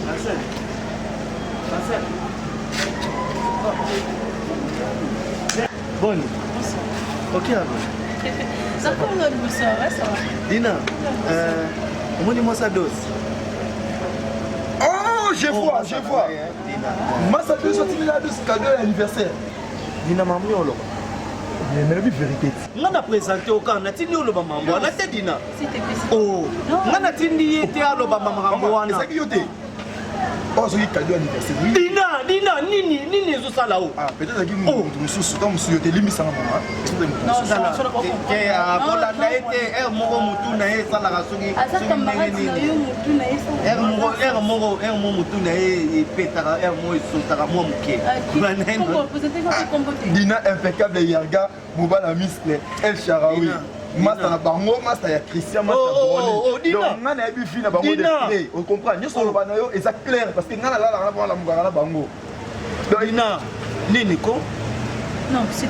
Speaker 5: Marcel. Marcel.
Speaker 9: Boni. Ok abo. Dina, euh, omoni mwasi dose.
Speaker 13: Oh, je vois, je vois. Masa dose otindela dose cadeau ya anniversaire.
Speaker 11: Dina mami oloba.
Speaker 13: Mais nalobi vérité.
Speaker 9: Nga na présente okana natindi oloba mambo wana te Dina. Oh, nga natindi ye te aloba makambo wana.
Speaker 13: Ezalaki yo te. oyo soki cadeau anniversaire
Speaker 9: dina dina nini nini ezosala o
Speaker 13: ah peut-être azalaki moto mosusu ntango mosusu yo te limbisanga mama
Speaker 9: kolanda ye te heure moko motu na ye esalaka soki ndenge nini heure moko heure moko heure moko motu na ye epetaka heure moko esotaka mwa moke
Speaker 13: dina impeccable yarga mobala muscle el sharawi masta na bango masta ya christian masta oh, oh, oh, donc nga nayebi fi na bango de près ocomprendre nyonso oloba na yo eza clair parce que nga nalalaka na bango nalamukaka na bango
Speaker 9: donc ina nini ko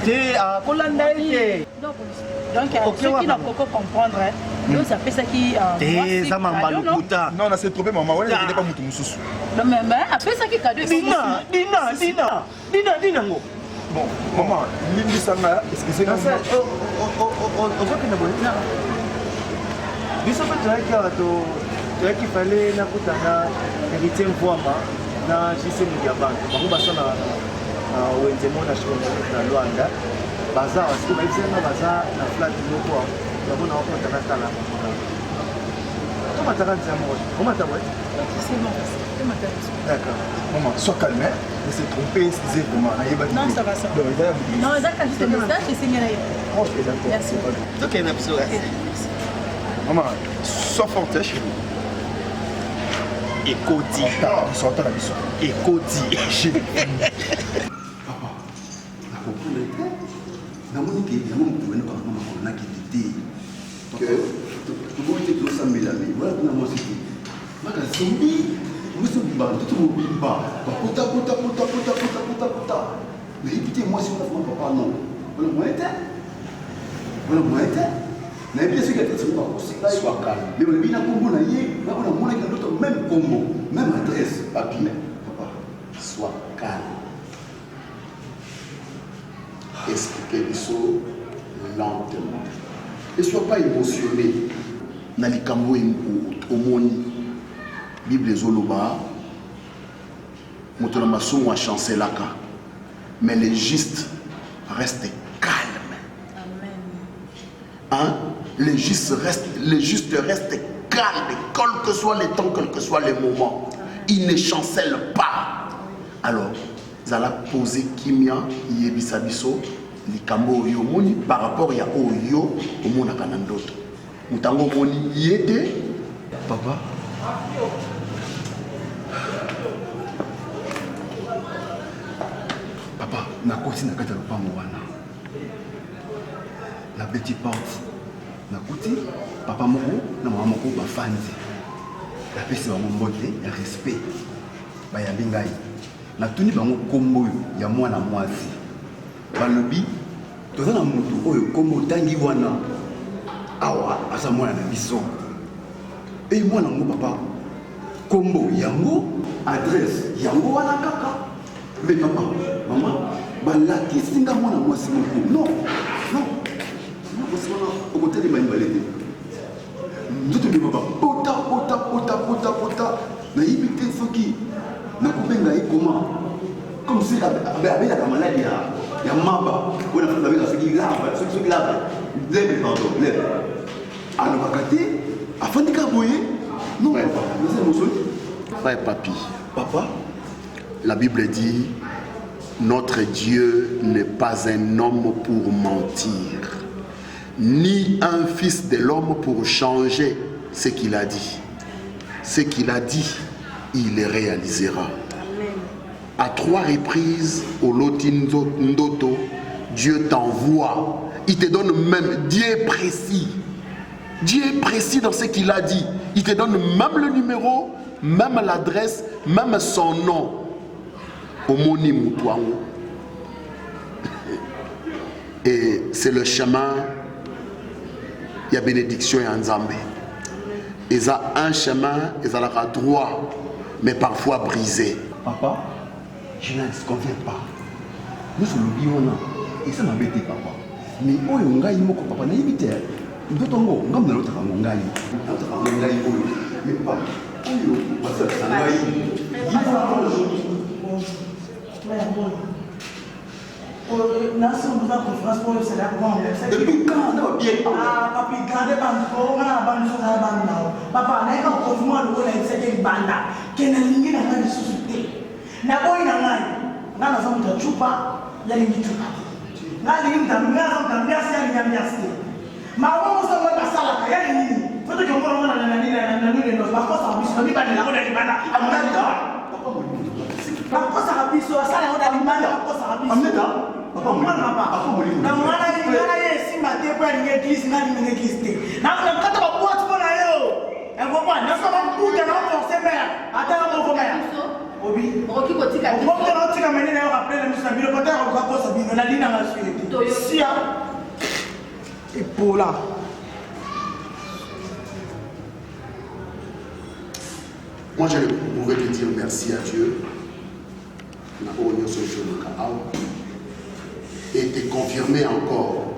Speaker 9: te akolanda ye te
Speaker 23: donc soki nakoko comprendre yosi apesaki
Speaker 9: eza mamba lokuta
Speaker 13: non na se trompe mama wana ezakende pa moto mosusu
Speaker 23: apesaki cadeau
Speaker 9: dina dina dina Dina dina ngo.
Speaker 13: Bon, maman, limbisa nga, excusez nga.
Speaker 11: Ozokende boye? Biso mpe toyaki awa toyaki fale nakutana héritier Mvuama na JC Mudiabantu. Bango basalaka na wenze mona na Luanda. Baza awa sikoyo bayebisaki nga baza na flat moko awa. Yango nakokota natala bango. Tomataka nzela moko. Omata boye?
Speaker 10: C'est bon.
Speaker 13: D'accord. Maman, sois calme. Hein? Je s'est trompé, excusez vraiment.
Speaker 10: Non, ça va, ça va. Non, d'accord, juste un message, c'est signalé.
Speaker 13: Ok, d'accord.
Speaker 10: Merci.
Speaker 9: Ok, na biso.
Speaker 13: Maman, sois forte, hein, chérie.
Speaker 9: Ekoti.
Speaker 13: Biso, na biso.
Speaker 9: Ekoti.
Speaker 15: Papa, na comprendre te. Namoni ke yango moto bani kokanga makolo nakende te. Toboyi te tozosambela me wana mpena mwasi te. Maka zombi mwasi mobimba ntoto mobimba bapota pota pota pota pota pota pota. Nayebi te mwasi wana vraiment papa non. Wana moyen te. Wana moyen te. Nayebi te soki adresse moko akosi ngai.
Speaker 1: Sois calme.
Speaker 15: Mais balobi na kombo na ye, na oyo namonaki na ndoto même kombo, même adresse.
Speaker 1: Papi,
Speaker 15: papa.
Speaker 1: Sois calme. Expliquer biso lentement. Et sois pas émotionné. Na likambo omoni Bible ezoloba moto na masumu achancelaka mais le juste reste calme.
Speaker 14: Amen.
Speaker 1: Hein? Le juste reste, le juste reste calme, quel que soit le temps, quel que soit le moment. Il ne chancelle pas. Alors, zala pose kimia yebisa biso likambo oyo omoni par rapport ya oyo omonaka na ndoto. Moto yango omoni ye te.
Speaker 15: Papa. Papa, nakoti na kati ya lopango wana. Nabeti porte. Nakuti papa moko na mama moko bafandi. Napesi bango mbote ya respect. Bayambi ngai. Natuni bango kombo oyo ya mwana mwasi. Balobi toza na moto oyo kombo otangi wana awa aza mwana na biso. E mwana yango papa kombo yango adresse yango wana kaka. Mais papa, mama balakisi nga mwana mwasi moko. Non, non. Mwana mwasi wana okotelema mibale te. Nzoto mibimba bapota pota pota pota pota nayebi te soki nakobenga ye comment comme si abelaka maladi ya ya maba oyo na babengaka soki lave soki soki lave lebe pardon lebe alobaka te afandi kaka boye non papa naza mosoli.
Speaker 1: Frère Papi.
Speaker 15: Papa.
Speaker 1: La Bible dit notre Dieu n'est pas un homme pour mentir. Ni un fils de l'homme pour changer ce qu'il a dit. Ce qu'il a dit, il le réalisera.
Speaker 14: Amen.
Speaker 1: À trois reprises, au Loti Ndoto, Dieu t'envoie. Il te donne même, Dieu est précis. Dieu est précis dans ce qu'il a dit. Il te donne même le numéro, même l'adresse, même son nom. Omoni mutu yango. Et c'est le chemin ya bénédiction ya Nzambe. Eza un chemin, ezalaka droit, mais parfois brisé.
Speaker 15: Papa, je n'en conviens pas. Nyonso olobi wana eza mabe te papa. Mais oyo ngai moko papa nayebi te. Ndoto yango ngai nalotaka yango ngai. Nalotaka yango ngai oyo. Mais papa, oyo basalaka ngai.
Speaker 12: Depuis quand na babie ah papi garde bango nga na bango na bango na papa na yeka konfirma lokola yebisaki libanda ke nalingi na ngai lisusu te naboyi na ngai ngai naza moto ya cupa yalingi cupa te ngai alingi moto ngai naza moto ya ambiance yalingi ambiance te makambo moso ngai basalaka yalingi nini po toke omona ngo na nini bakosaka biso na mibandela ngo na libanda bakosaka biso basala yango na libanda bakosaka biso ngana ye esimba te mpo alingi eglise nga alingi eglise te nakata baboite mpo na yo ekomprendre nasoka babuta na force mare ata yo moko mare obi okoki naotika mene na yo rappele na miso na bino pata ya koka kosa bino nalingi nanga suye te sia epola.
Speaker 1: Moi, je pouvais te dire merci à Dieu. Na oyo nyonso ezoleka awa. Et te confirmer encore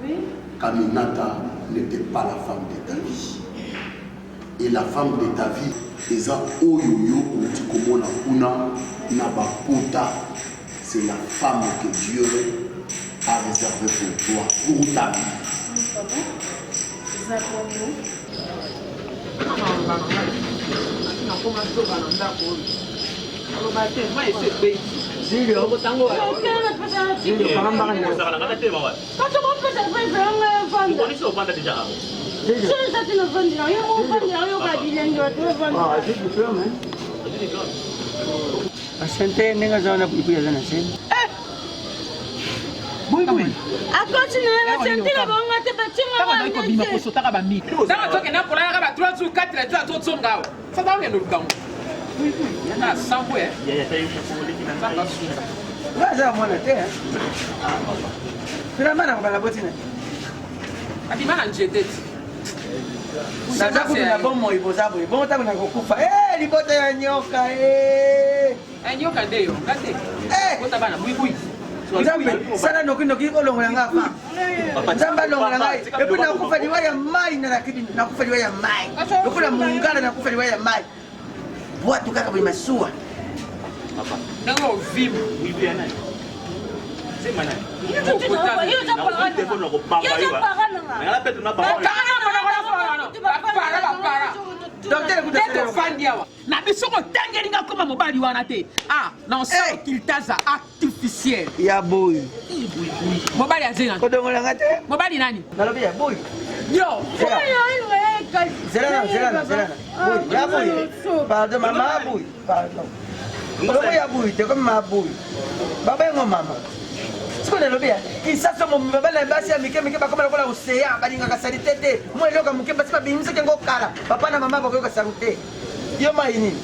Speaker 14: Oui.
Speaker 1: qu'Aminata n'était pas la femme de ta vie. Et la femme de ta vie, eza oyo yo outi komona kuna na bapota, c'est la femme que Dieu a réservée pour toi, pour ta vie.
Speaker 14: Oui, papa. Eza bongo.
Speaker 21: Nakoma zoba na ndako oyo. Aloba te, mai esi ebeti.
Speaker 22: Asante ndenge aza wana puipuyi aza na se.
Speaker 17: Akoti na ye basentire bango te batinga
Speaker 21: kobima kosotaka bamikro ntango tokenda kolalaka ba 3 jours 4 jours azozonga awa sata okende olukango na sango e nzambe asunga.
Speaker 22: Nga aza mwana te. Finalement nakobala boti na.
Speaker 21: Abima na nzete ti.
Speaker 22: Naza kutu na bomoi boza boye. Bongo ntango nakokufa. Eh libota ya nyoka eh.
Speaker 21: Eh nyoka nde yo nga te. Eh bota bana bui bui.
Speaker 22: Nzambe sala noki noki olongola nga avant. Nzambe alongola ngai. Epuis nakufa liwa ya mai nalaki bino. Nakufa liwa ya mai. Lokola mongala nakufa liwa ya mai. Bwatu kaka boye masuwa.
Speaker 21: Ndenge ovimba. Tofandi awa na biso kotangeli nga koma mobali wana te ah na osala kiltaza artificiel
Speaker 22: ya boyi
Speaker 21: mobali azena
Speaker 22: kodongola nga te
Speaker 21: mobali nani
Speaker 22: nalobi ya boyi
Speaker 21: yo
Speaker 22: zelana zelana zelana ya boyi pardon mama boyi pardon oloko ya boyi te komi ma boyi babengo mama sikoyo nalobi ya kinsaso mobimba bana basi ya mike mike bakoma lokola oseya balingaka salite te mwa eloko ya moke basi babimisaki yango kala papa na mama bakoyoka sango te yo mai nini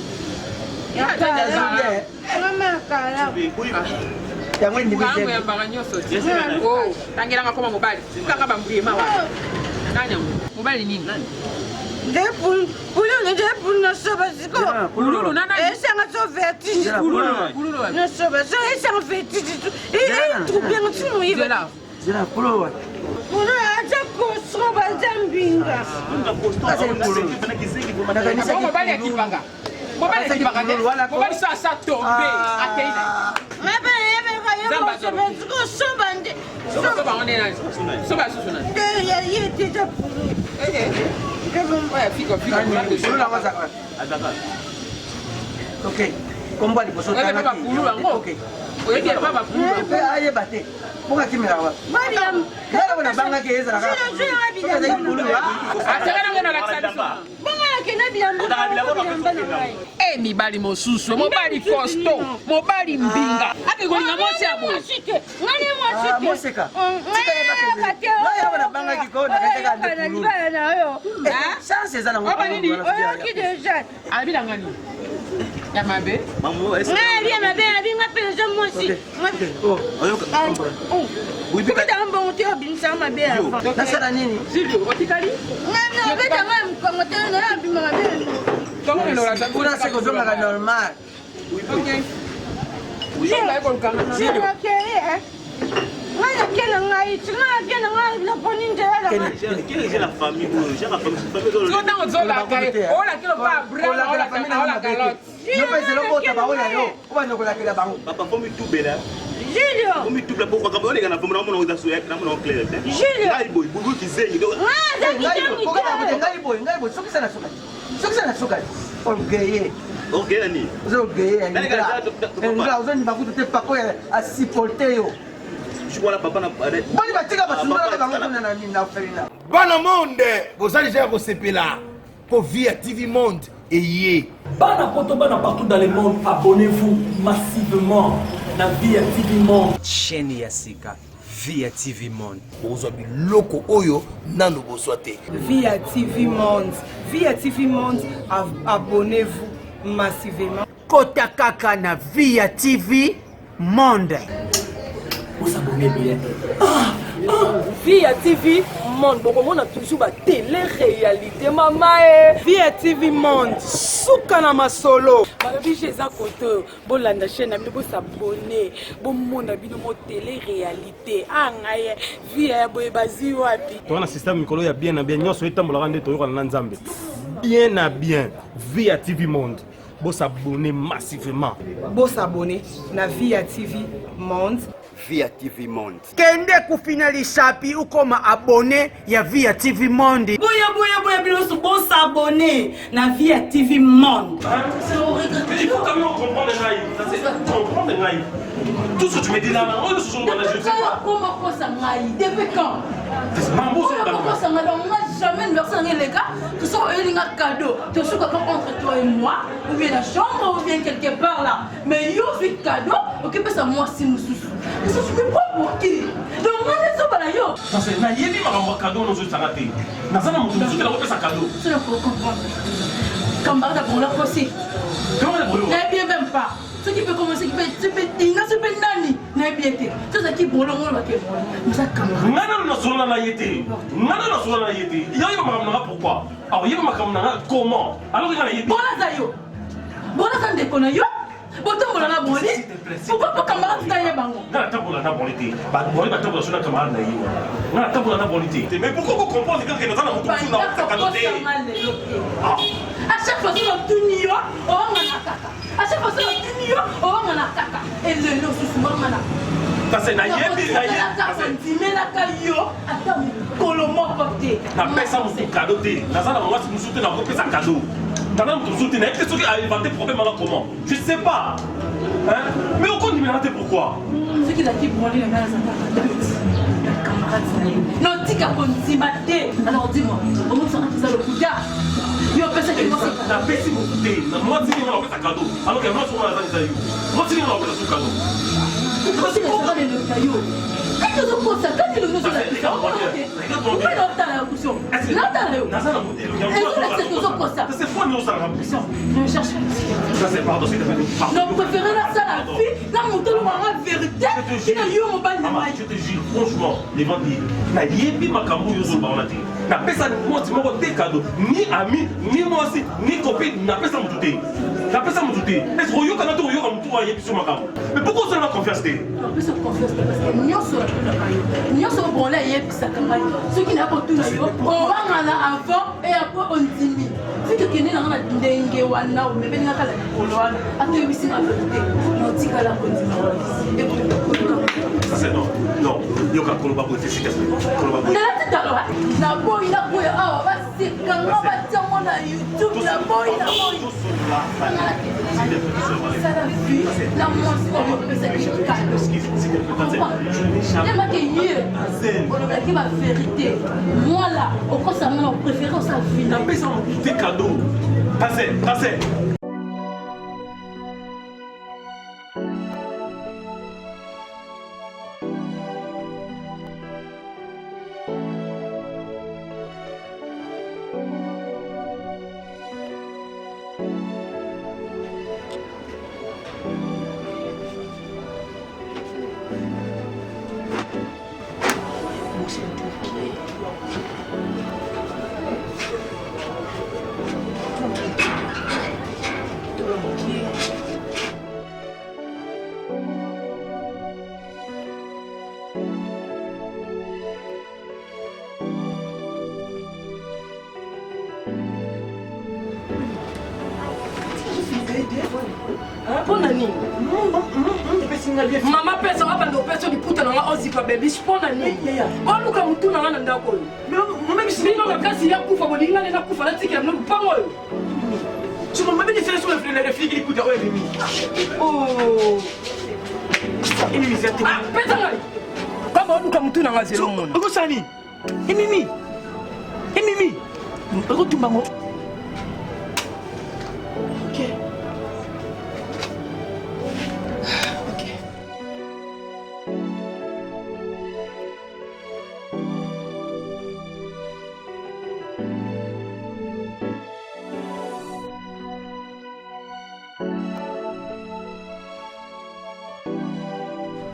Speaker 22: yango
Speaker 21: endimiyambaka nyonso tangelanga koma mobali kaka bambriema wana nani yango mobali nini
Speaker 16: nde pululu nde pululu nasoba sikoyo esanga so vertige nasoba so esanga vertige etrouble nga tino moyiba
Speaker 22: zela pululu wapi
Speaker 16: pululu aza kostro baza mbinga
Speaker 21: mobali akipanga mobali akipaka te mobali so asa tombe akei na
Speaker 16: soba nde
Speaker 21: soba bango nde nani soba susu nani
Speaker 16: nde ya ye te eza pululu
Speaker 22: Ok, kombo ya liboso
Speaker 21: oyebi epa bapulu
Speaker 22: ayeba te mpoka akimelaka wapi ngai nabangaki ezalaka
Speaker 21: atekana ngo nalakisa biso e mibali mosusu mobali costo mobali mbinga ake kolinga mwasi ya boye
Speaker 22: moseka chance eza nango
Speaker 21: alobi na nga nini ya mabe
Speaker 16: ngai ya mabe abi nga mpe naza mwasi obetanga mbongo te obimisaka mabe
Speaker 22: nasala nini
Speaker 21: silvio otikali
Speaker 16: ngai obetanga ya mokongo te nayo abima mabe
Speaker 22: kuna se kozongaka normal
Speaker 16: ngai nake na ngai ti ngai nake na ngai naponi nzela na
Speaker 21: ntango ozolaka ye olaki lokola abraham
Speaker 22: yo mpe zelo bota baoyo ya yo obanda kolakela bango
Speaker 18: papa fo mitubela
Speaker 16: Julio
Speaker 18: omitubela po makambo oleka na fomo namona oza soya namona clair te ngai boye bubu kizengi
Speaker 22: ngai boye ngai boye sokisa na suka sokisa na suka orgueilleux
Speaker 18: orgueil nani
Speaker 22: oza orgueilleux ya ozondima kutu te papa oyo asupporte yo boni batika basundolaka bango kuna na nini na orphelinat
Speaker 1: bana monde boza deja ya kosepela po vie ya tv monde eye
Speaker 2: Bana poto bana partout dans le monde, abonnez-vous massivement na vie ya TV Monde.
Speaker 20: Chaîne ya sika Via TV Monde.
Speaker 1: Bokozwa biloko oyo nanu bozwa te.
Speaker 4: Via TV Monde. Via TV Monde, abonnez-vous massivement.
Speaker 3: Kota kaka na Via TV Monde.
Speaker 2: Bosabone ebele.
Speaker 10: Ah, ah, Via TV Monde bokomona toujours ba télé réalité mama e.
Speaker 4: Via TV Monde suka na masolo.
Speaker 10: Balobi eza kote oyo bolanda chaîne na bino bosabone bomona bino mo télé réalité a ngai vie ya boye bazwi wapi.
Speaker 7: Toza na système mikolo ya bien na bien nyonso etambolaka nde toyokana na Nzambe bien na bien Via TV Monde bosabone massivement.
Speaker 4: Bosabone na Via TV Monde.
Speaker 15: Via TV Monde.
Speaker 3: Kende kufina lisapi ukoma abonné ya Via TV Monde.
Speaker 4: Boya boya boya bino nyonso bosabone na Via TV Monde.
Speaker 7: Mais il faut quand même comprendre ngai. Comprendre ngai. Tout ce que tu me dis là, oh, ce sont je ne sais pas.
Speaker 17: Comment kosa ngai depuis quand kosa ngai donc nga jamais anniversaire ngai eleka tosoki oyeli nga cadeau tosukaka entre toi et moi ou bien la chambre ou bien quelque part là mais yo ozwi cadeau okepesa mwasi mosusu lisusu mais pourquoi?
Speaker 4: pour qui? Donc nga nde zoba na yo.
Speaker 7: Parce que nayebi makambo ya cadeau wana ozoyesanga te. Naza na moto mosusu te nakopesa cadeau.
Speaker 4: Soki ko comprendre. Camarade ya Bongo kosi.
Speaker 7: Camarade ya Bongo.
Speaker 4: Nayebi ye même pas. Soki mpe komo soki mpe soki mpe dinga soki mpe nani nayebi ye te. Tozalaki Bongo ngo lobaki Bongo. Naza camarade.
Speaker 7: Nga nanu nasolola na ye te. Nga nanu nasolola na ye te. Yo oyeba makambo na nga pourquoi? Alors oyeba makambo na nga comment? Alors que nga nayebi.
Speaker 4: Bongo aza yo. Bongo aza ndeko na yo. botambola na boli pourquoi po camarade ta ye bango
Speaker 7: nga natambola na boli te boli batambola so na camarade na ye wana nga natambola na boli te mais pourquoi ko comprendre kaka naza na moto mosusu na osakano te
Speaker 4: à chaque fois soki otuni yo owangana kaka à chaque fois soki otuni yo owangana kaka elelo susu wangana
Speaker 7: kasi nayebi
Speaker 4: nayebi yo ata mokolo moko te
Speaker 7: napesa motu kado te naza na mwasi mosusu te nakopesa kado naza moto mosusu te nayebi te soki ainvente problème wana comment je sais pas hein? mais okondimelanga te pourquoi
Speaker 4: soki ezalaki broli na ngai nazalaka na camarade na ye notika kondima te alors dis-moi omonisaka eza lokuta yo opesaki mwasi
Speaker 7: napesi motu te mwasi nini napesa kado alors que mwasi wana aza eza yo mwasi nini napesa su kado
Speaker 4: ezaka elongi na yo kati ozokosa kati elongi ozolakisa mpe naotala yo kuso naotala yo ezolakisa ke ozokosa donc préféré nasala fi na moto olobanga vérité tina yo mobali na ngai
Speaker 7: je te jure franchement devant Dieu nayebi makambo oyo ozoloba wana te napesa mwasi moko te kado ni ami ni mwasi ni copine napesa motu te napesa motu te est-ce oyokana te oyoka motu oyo ayebi biso makambo mais pourquoi osala na confiance te
Speaker 4: napesa confiance te parce que nyonso natunaka yo nyonso obonla eyebisaka ngai soki naya kotuna yo owangana avant et après ondimi soki okende nanga na ndenge wana omemeli nga kala likolo wana ata oyebisi nga verité naotikala kondima
Speaker 7: non non yoka koloba boye te s'il te plaît koloba boye
Speaker 4: nalati talo naboyi naboya awa basekanga batiango na youtube naboyi naboyi sala vie na mwasi oyo opesaki kado emake ye olobelaki baverité mwala okosanga na opréféré osala vie
Speaker 7: napesa motu te kado kase kase
Speaker 21: mpo na nini mama pesa wabanda opesa liputa na nga ozipa bebish mpo na nini oluka motu na nga na ndako oyo bino makasi ya kufa bolingi nga nde nakufa natikela bino lupango oyo pesa ngai kamba oluka motu na nga zelo mona
Speaker 5: okosani emimi emimi okotumba ngo ok ok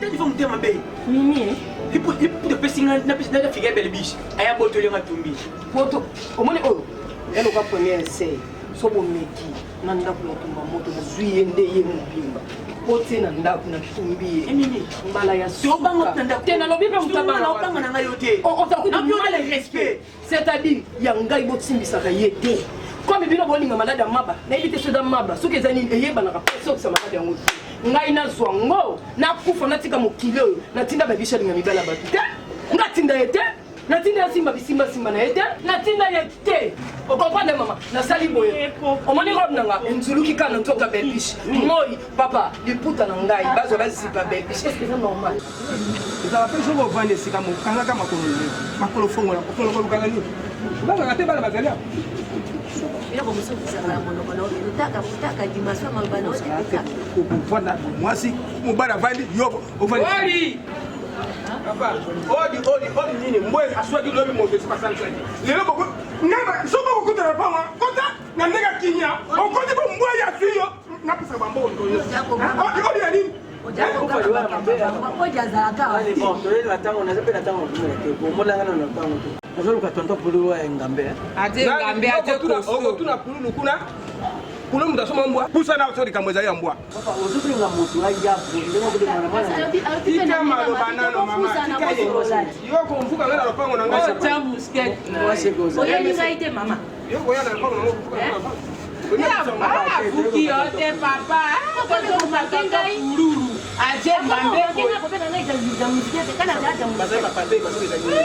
Speaker 5: tali fo motema mabe
Speaker 21: mimi
Speaker 5: liputa opesi nga nafika bele biche aya botoli nga tumbi
Speaker 21: poto omoni oyo eloka premier essai so bomeki na ndako na tumba moto nazwi ye nde ye mobimba otie na ndako natumbi ye mbala ya te nalobi mpe
Speaker 5: motabanga na ngai yo te
Speaker 21: ozakutumale respect c'est-à-dire ya ngai botimbisaka ye te comme bino bolinga malade ya maba nayebi te so eza maba soki eza nini eyebanaka mpe sokisa malade yango te ngai nazwa ngo nakufa natika mokili oyo natinda babisha alinga mibala bato te natinda ye te natinda ye asimba bisimbasimba na ye te natinda ye te okomprendre mama nasali boye omoni robe na nga enzuluki kaka na nzoto ya belbiche moi papa liputa na ngai bazwa bazipa belbiche est ce que eza normal
Speaker 5: ezala mpe soki ovandi esika moko kangaka makolo na yo makolo fongola makolo kolukana nini obangaka te bana bazali awa
Speaker 6: biloko mosusu ezalaka na monoko na otaka kotaka dimension maloba na
Speaker 5: ovanda mwasi mobali avandi yo ovandi. Papa, odi odi odi nini mbwe aswaki lobi moto esi basalisaki lelo boko ngai soki okokutana panga kota na ndenge ya kinya okoti bo mbwa ya zwi yo napesa bambongo odi odi ya nini
Speaker 22: toyeli na ntango naza mpe na ntango nakomela te omonanga na ntango te nazoluka tonton pululu ya ngambe
Speaker 21: Ate ngambe, ate costaud.
Speaker 5: Okotuna pululu kuna pululu moto asoma mbwa pusa na so likambo ezali ya mbwa
Speaker 22: ozobenga moto aya ndenge okobenga na mwana
Speaker 5: tika maloba nano mama tika ye yo komfuka ngai na lopango na ngai
Speaker 21: Ota musket.
Speaker 6: Oyebi ngai te mama.
Speaker 5: Yo koya na lopango na ngai kofuka ngai na lopango.
Speaker 21: Abuki yo te papa. Pululu. Aje ngambe.
Speaker 5: Bazali bapate basoki ezali nini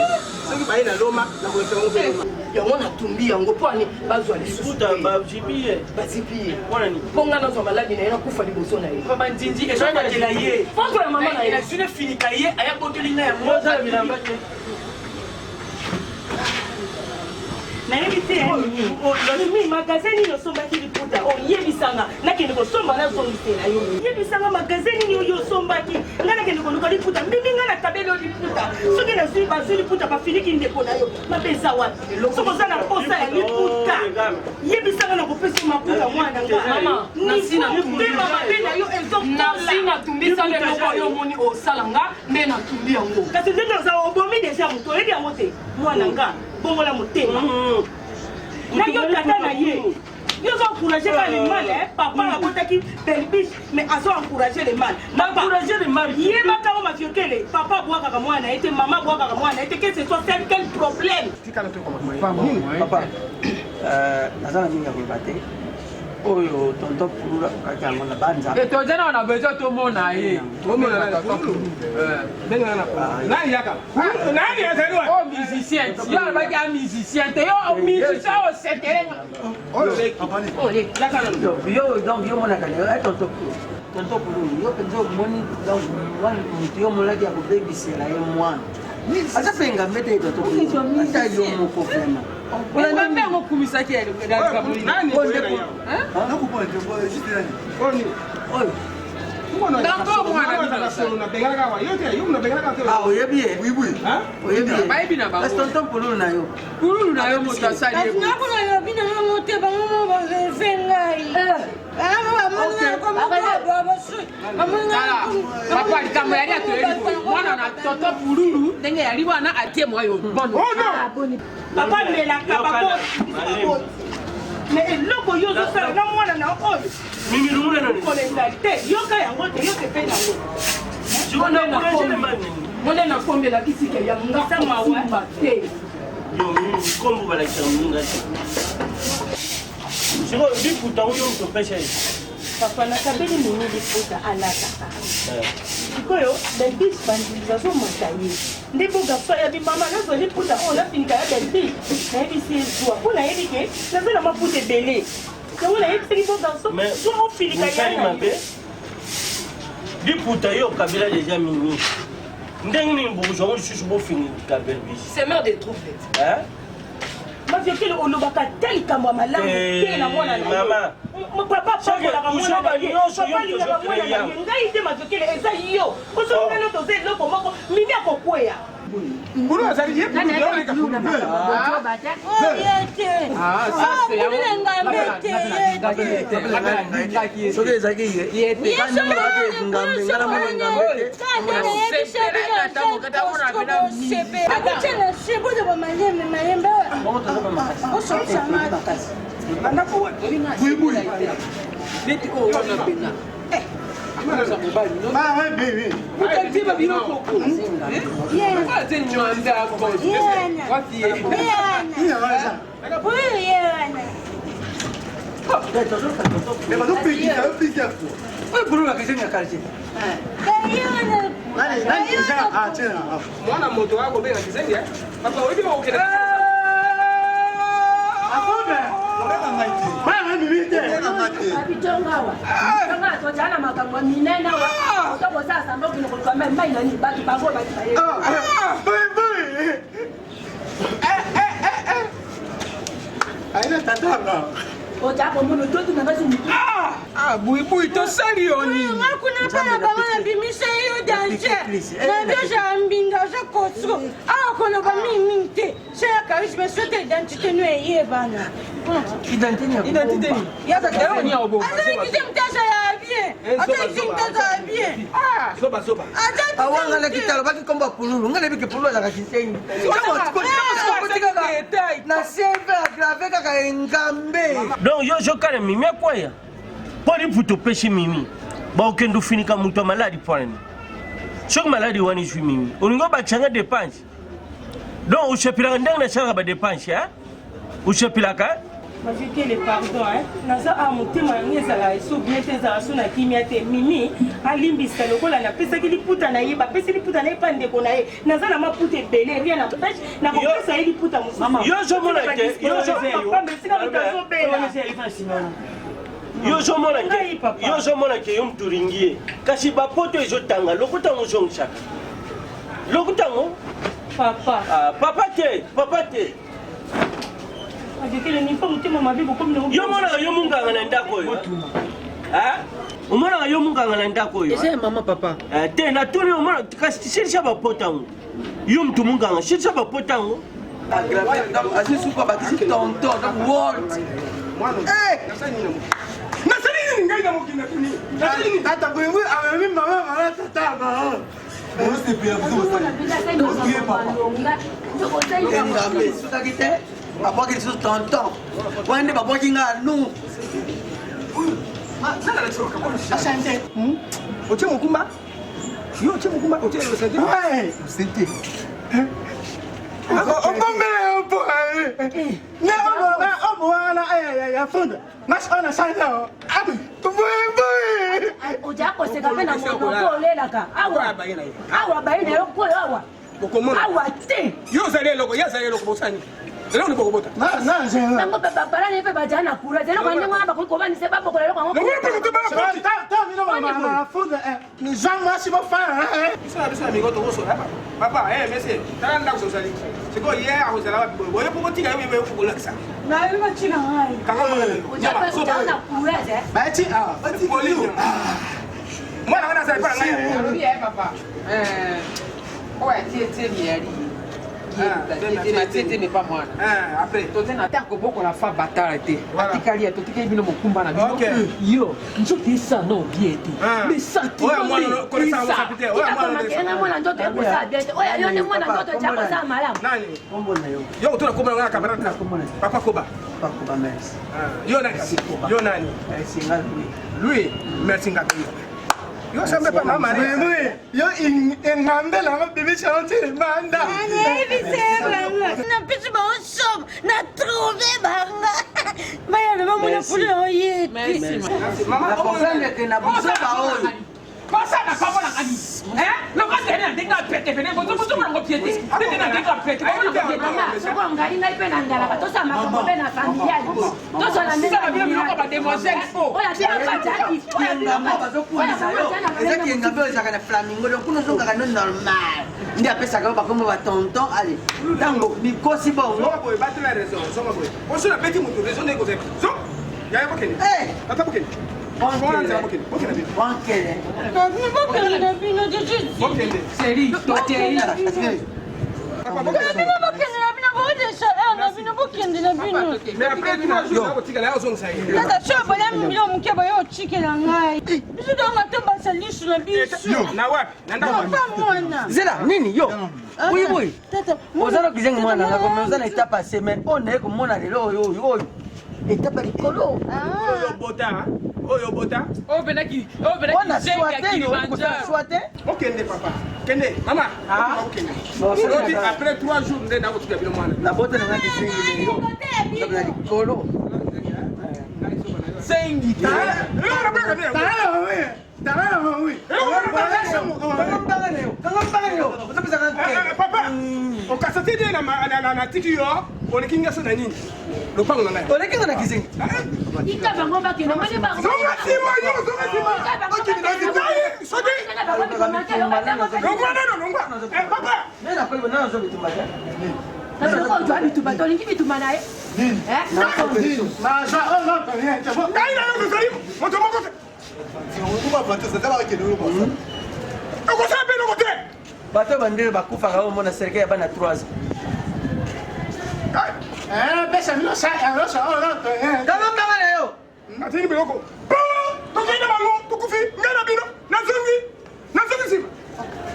Speaker 5: soki baye na loma nakolekisa bango mpe loma
Speaker 8: yango natumbi yango mpo ani bazwa lisusu
Speaker 19: bazipi ye
Speaker 8: bazipi ye mpo ngai nazwa maladi na ye nakufa liboso na ye
Speaker 19: bandindi ezobakela ye
Speaker 8: foto ya mama na ye
Speaker 19: nazwi nefinika ye aya botoli na yango
Speaker 8: nayebi te mimi magasin nini osombaki liputa oyebisanga nakende kosomba nazongisela yo yebisanga magasin nini oyo osombaki ngai nakende koluka liputa mimi ngai nakabeli yo liputa soki nazwi bazwi liputa bafiliki ndeko na yo mabe eza wapi soki oza na posa ya liputa yebisanga na kopesa maputa mwana nga motema mabe na yo
Speaker 21: nasi natumbisala eloko oyo omoni osala nga nde natumbi yango
Speaker 8: kasi ndenge oza obomi deja moto oyebi yango te mwana nga bongola motema na yo tata na ye yo ozo encourage kaka le mal eh? papa abotaki belbiche mais azo encourage le mal
Speaker 19: encourage le mal
Speaker 8: yebaka o mafiokele papa abwakaka mwana ye te mama abwakaka mwana ye te que ce soit tel quel problème
Speaker 22: papa naza na mingi ya koloba te oyo tonton pululu akokaki yango na banza
Speaker 21: toza na na besoin tomona ye
Speaker 5: nani yaka nani azali wa
Speaker 21: o musicien yo alobaki a musicien te yo musicien osekele
Speaker 22: yo donc yo omonaka lelo tonton pululu tonton pululu yo mpenza omoni donc mwana moto yo omonaki ya kobebisela ye mwana aza mpe ngambe te tonton pululu ata yo moko vraiment
Speaker 21: ngambe yango okumisaki
Speaker 22: oyebi ye oyebi ye
Speaker 21: bayebi na bango
Speaker 22: tonton pululu na yo
Speaker 21: pululu na yo moto asali ye
Speaker 16: nakona lobi na bango te bango mo bareve ngai
Speaker 21: papa likambo yali atoyebi mwana na toto pululu ndenge yali wana atie mwa yo
Speaker 8: papa melaka baboti mais eloko yo ozosala na mwana na oyo mokolo ezali te yoka yango te yoka epe nango
Speaker 21: mone nakombelaki sika ya nga mawa te
Speaker 19: kombo balakisaka moninga te sikoyo liputa yango yo moto opesa ye
Speaker 8: papa nakabeli mimi liputa alataka sikoyo belbis bandimi bazomata ye nde bo garçon ayabi mama nazwa liputa oyo nafinika ya belbis nayebisi ye zwa mpo nayebi ke naza na maputa ebele yango nayebisaki bo garçon zwa ofilika
Speaker 19: mosali mabe liputa yo okabela deja mimi ndenge nini bokozwa ngo lisusu bofinika belbis
Speaker 8: semeur de trouble maviokele olobaka te likambo ya malamu te na mwana na yo papa apakolaka mwana na ye papa alingaka mwana na ye ngai te maviokele eza yo osoki ngai toza eloko moko mimi akokweya
Speaker 5: ngulu azali ye
Speaker 22: soki ezalaki ye ngambe nga namona ngambe
Speaker 21: neti oyo wana pena utatima biloko ate nywanda wapi
Speaker 5: mwana moto akobenga kizengi papa oyebi okende
Speaker 6: abitongawa tozala na makambo ya minene awa oto kosala samba okende koluka mai mai nani bato bango bato baye
Speaker 12: aina tatanga.
Speaker 6: Oja komona otoki na basi motu.
Speaker 21: Ah, buibui tosali yo nini?
Speaker 16: Nga kuna mpe na bango na bimisa yo danger. Na bioja ya mbinga oza kosiko. Awa koloba mingi mingi te. Se ya charisme soki identité no eyebana.
Speaker 22: Identité ni
Speaker 21: Identité ni?
Speaker 16: Azalaki te moto azala bien. Azalaki te moto azala bien.
Speaker 5: Zoba zoba.
Speaker 22: Awanganaki te alobaki nkombo ya pululu ngai nayebiki pululu azalaka kisengi na cv agrave kaka engambe.
Speaker 19: Donc yo ozokana mimi akwaya mpo liputa opesi mimi bakokende ofinika moto ya maladi mpo nani soki maladi wana ezwi mimi olingi obakisanga depense donc osepelaka ndenge nasalaka badepense eh? osepelaka
Speaker 8: Mavikele pardon hein. Naza a motema yango ezala esu bien te ezala su na kimia te. Mimi alimbisa lokola napesaki liputa na ye bapesi liputa na ye pa ndeko na ye. Naza na maputa ebele rien n'empêche nakopesa ye liputa mosusu.
Speaker 19: Yo ozomona te, yo ozo-
Speaker 8: Pamba esika moto azobela.
Speaker 19: Yo ozomona te, yo ozomona ke yo moto olingi ye kasi bapoto ezotanga lokuta yango ozongisaka lokuta yango
Speaker 8: papa.
Speaker 19: Ah, papa te, papa te.
Speaker 8: Mavikele ni mpo motema mabe bokomi na
Speaker 19: Yo omonaka yo munganga na ndako oyo Ah? Omonaka yo munganga na ndako oyo
Speaker 21: Eza ya mama papa.
Speaker 19: Eh, te natuni omona kasi silisa bapota yango yo motu munganga silisa bapota yango
Speaker 22: Agrave donc azwi suku abakisi tonton donc world.
Speaker 5: Nasali nini ngai na mokili natuni? Nasali nini?
Speaker 12: Tata buibui amemi mama mama tata mama.
Speaker 22: Engambe sukaki te babwaki lisusu tonton wana nde babwaki nga nu.
Speaker 5: Asante. Otie mokumba? Yo otie mokumba otie sante?
Speaker 15: Sante.
Speaker 12: Obombele yo mpo ne obo wana ya funda ngasi oyo nasali nao buibui.
Speaker 6: Oja koseka mpe na monoko olelaka awa awa baye na yo koyo awa awa te.
Speaker 5: Yo ozali eloko, ye azali eloko bosani. Eloko ni bokobota.
Speaker 6: Bango mpe babalani mpe baja na courage eloko ya ndenge wana bakoki kovanisa babokola eloko yango.
Speaker 5: Biso na biso na mikolo tokosola papa eh monsieur tala ndako tozali sikoyo ye akozala wapi boye boye po botika ye boye kolakisa
Speaker 16: Nayebi batika ngai.
Speaker 5: kanga mwana
Speaker 6: Oja na courage eh.
Speaker 5: baeti awa mwana wana azali mpo na ngai
Speaker 21: Alobi ya papa. Oyo atie tie miyali. Atie tie pa mwana. Toze na ta kobokola fa batala te. Atikali ya totikali bino mokumba na bino. Yo nzoto esana obie te. Mais sentiment nde eza.
Speaker 6: Tika mwana nzoto ekosala bien te oyo yo nde mwana nzoto tia kosala malamu.
Speaker 5: Yo kotuna kombo na ngai na camarade na papa koba.
Speaker 22: Papa Koba merci.
Speaker 5: Yo nani? Yo nani?
Speaker 22: Merci nga Louis.
Speaker 5: Louis, merci nga Yo sambe pa mama
Speaker 12: Maria. Buibui yo engambe nango bimisa yo ti libanda.
Speaker 16: Napesi bango somo na trouve banga bayana bamona pulu na oye te.
Speaker 22: Na comprendre ke na buzoba oyo
Speaker 21: Pasa na papa na ngani. Eh? Lokola tene na ndenge ya pete pene bozo bozo mona ngo piete. Tete na ndenge ya pete. Bozo mona ngo piete.
Speaker 6: Soko ngai ngai mpe na ngalaka tosala makambo mpe na familiale tosala ndenge
Speaker 21: Sala bino biloko ba demoiselle faux.
Speaker 6: oyo atia bajaki
Speaker 22: Kiengambe bazokumisa yo eza kiengambe oyo ezalaka na flamingo donc kuna ozongaka no normal nde apesaka yo bakombo ba tonton ale ntango mikosi bongo
Speaker 5: Zonga boye batela raison zonga boye. Oso na beti moto raison ndenge kozala. Zonga. Yaya bokende. Tata bokende. Bonga nzela bokende. Bokende bino.
Speaker 22: Bokende.
Speaker 16: Bokende na bino
Speaker 5: Bokende.
Speaker 21: Seri, totei.
Speaker 16: bino bokende na bino boodesa aire na bino bokende na bino
Speaker 5: Mais après 3 jours nakotikala ya ozongisa ye.
Speaker 16: tata so bolami bilo moke boye otikela ngai biso tonga tobasa lisu na biso
Speaker 5: Na wapi? Na ndako.
Speaker 16: papa mwana
Speaker 22: zela nini yo buibui
Speaker 16: tata
Speaker 22: oza na kizengi mwana nanga kome oza na etape ya semaine oyo naye komona lelo oyo oyo oyo etape ya likolo
Speaker 5: Oyo bota, oyo bota.
Speaker 21: Oyo penaki, oyo penaki
Speaker 22: wana
Speaker 21: zenga
Speaker 22: swa te yo
Speaker 21: Kilimanjaro.
Speaker 22: swa te
Speaker 5: Okende papa. Kende mama. Okende. Lobi après 3 jours nde nakotika bino mwana.
Speaker 22: nabota nanga kizengi lelo etape ya likolo
Speaker 21: Zengi.
Speaker 5: Papa, okasa te nde na tiki yo oleki nga so na nini lopango na ngai
Speaker 22: oleki nga na kizengi
Speaker 6: tika bango bakende omoni bango
Speaker 5: zonga nsima yo zonga nsima soki longwa nano longwa papa
Speaker 22: nde nakoyeba nano azo bitumba te.
Speaker 6: Ozwa bitumba tolingi bitumba na ye.
Speaker 11: Ngai na yo tozali moto moko te. Okosala mpe eloko te.
Speaker 22: Bato bandele bakufaka oyo mona cercueil ya bana 3 ans.
Speaker 11: Kanga mbanga na yo. Natindi biloko. Po tokei na bango tokufi ngai na bino nazongi nazongi nsima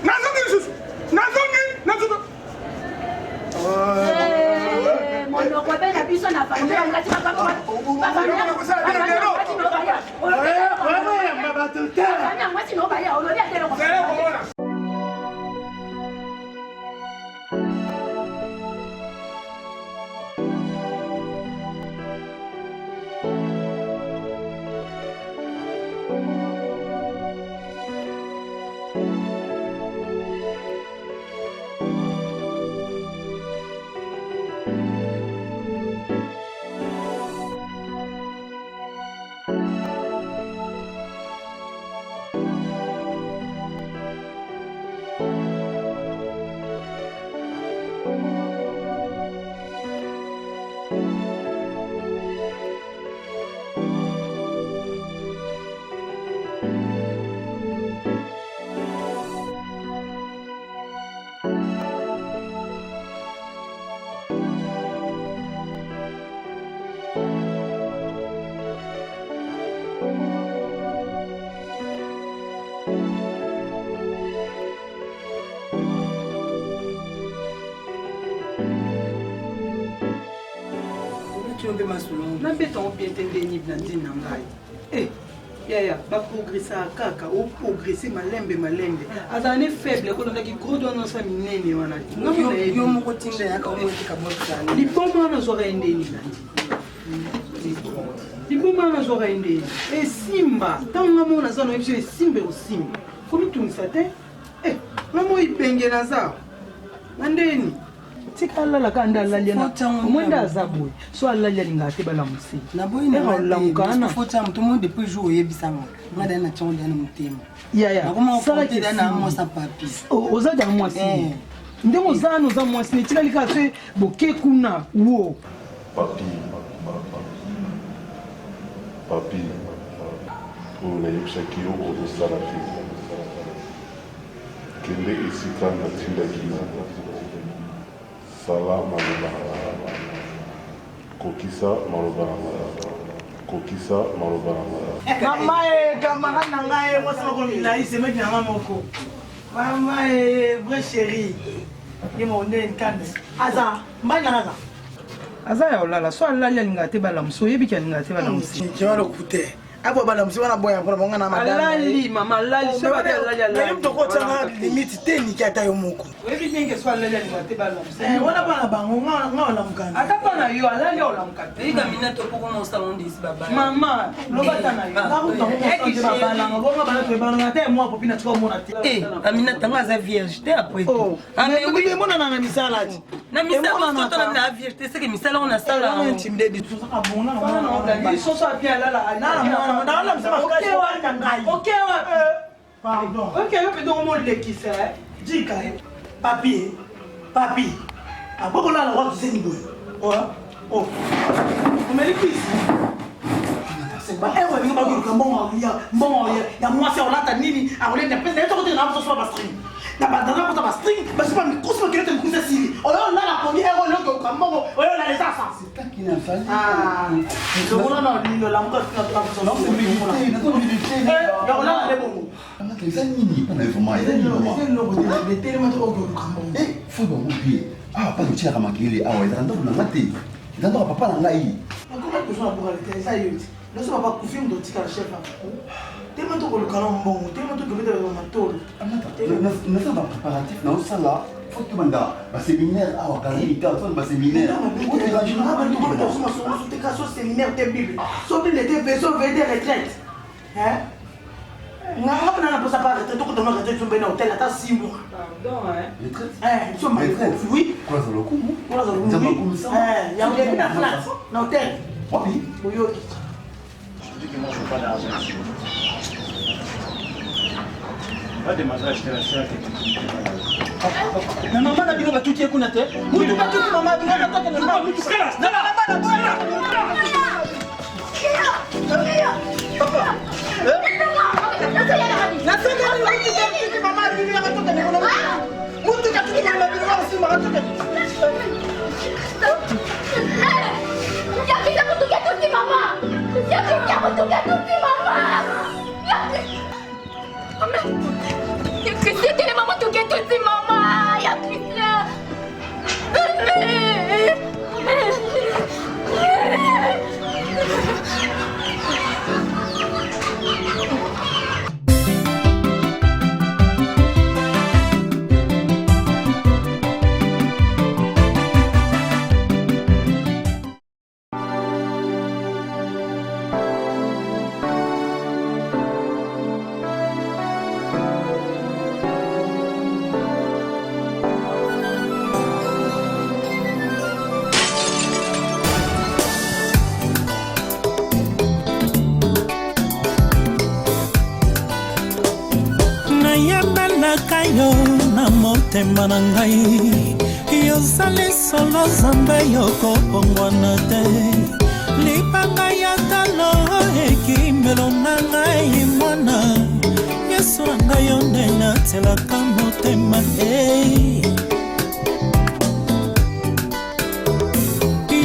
Speaker 11: nazongi lisusu nazongi nazongi.
Speaker 6: Monoko mpe na biso na famille ngati makambo
Speaker 4: Tio mpe masolo nabeta ngo bien te nde nibi na ndini na ngai eh, yaya baprogresaka kaka oprogrese malembe malembe azala ne faible kolandaki gros wana osa minene wana
Speaker 3: yo moko tinda yaka omotika botana
Speaker 4: liboma wana azwaka ye ndeni liboma wana azwaka ye ndeni esimba ntango nga moko naza na biso esimba ekosimba komitungisa te eh, nga moko ibenge naza na ndeni tika alala kaka nde alali omoi nde aza boye so alali alingaka te balamusi
Speaker 3: olamuka wana moto moi depuis jour oyebisanga nga dai na tiango dai na motema
Speaker 4: yaya oza da mwasi eh. ndenge oza wana oza mwasi na etikali kaka se boke kuna wo
Speaker 13: papi papi oyo nayebisaki yo ozosala te Kende esika natindaki yo. Sala maloba na nga. Kokisa maloba na nga. Kokisa maloba na nga.
Speaker 12: Mama e camarade na ngai ye mwasi moko milai semeki na ngai moko mama e vrai chéri ye moko nde nkanda aza mbali na aza
Speaker 4: aza ya olala so alali alingaka te balamusi oyebiki alingaka te balamusi
Speaker 12: te abo balamusi wana boya mpona bango na
Speaker 4: alali mama alali so bate alali alali
Speaker 12: motoko otyanga limite te niki ata yo moko
Speaker 4: oyebi ndenge so alali alinga te balamusi
Speaker 12: eh, wana bana bango nga olamukana
Speaker 4: ata mpa na yo alali olamuka te
Speaker 3: eyika mina topoko na osalon desi babala
Speaker 4: mama loba ata na yo
Speaker 12: babalanga bongo bana toyebananga ata mwa popi na tika omona te
Speaker 3: eh, amina tango aza vierge te après
Speaker 12: oh. emonana na misala ti
Speaker 3: na misala na vierge te seke misala ngo nasala
Speaker 4: soso apia alala
Speaker 12: pardon
Speaker 4: ok yo mpe ndongo molekisa
Speaker 12: jika papi papi abokolala kwa tozeni boye omeli kisi baewe ndenge bakoluka mbongo ya mbongo ya mwasi akolata nini akolenda mpe naye tokoteka na biso soba bastring na bandana kota bastring basi ba mikusi bakende te mikusi esili oyo olala pongi ero olokoluka mbongo oyo olala eza sa longola na olilo lamuka olala nde bongo
Speaker 15: eza nini mpona vraiment eza nini fo bango mpe awa mpa totiaka makelele awa ezaka ndako na nga te eza ndako ya papa na ngai
Speaker 12: nakoma kozwa na boka lete eza yo te nyonso papa kufi moto otikala chef ya kuku telema tokoluka na mbongo telema tokobetela matolo
Speaker 15: naza bapréparatif naosala fo tobanda baséminaire awa kalita tobanda baséminaire
Speaker 12: so séminaire te bible so bible te verso vede retraite nga mpena na posa pa retraite okotanga retraite sombe na hotel ata 6 mois oui
Speaker 15: kolaza lokumu
Speaker 12: kolaza lokumu yango epi na flat na hotel
Speaker 15: wapi
Speaker 12: oyoki
Speaker 7: Je dis que moi je veux pas d'argent. Pas de mariage te na te.
Speaker 12: Na mama na bino batuti ye kuna te. Mutu batuti mama bino bataka na mama. Na mama na boya. Papa. Nasengeli mutu batuti mama bino bataka na mama. Mutu katuti mama bino basimba bataka.
Speaker 17: Yakita mutuka tuti mama. Yakita mutuka tuti mama. Ya Christian telema mutuka tuti mama. Ya Christian.
Speaker 9: Nayembelaka yo na motema na ngai, yozali solo Nzambe, yokobongwana te. Libanga ya talo ekimelo na ngai, mwana Yesu na ngai, yo nde natielaka motema. Ei,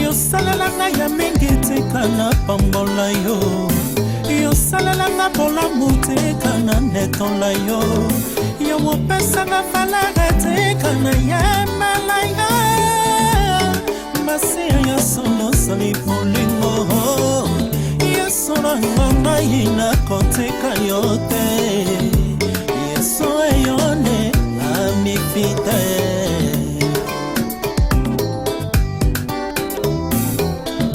Speaker 9: yosalela ngai ya mingi, tika napambola yo. Yosalela nga bolamu, tika na netola yo. Yo opesanga valeur, tika na yembela yo. Masiya ya solo osali bolingo, Yesu nanga, ngai nakotika yo te. Yesu eyo nde amifite.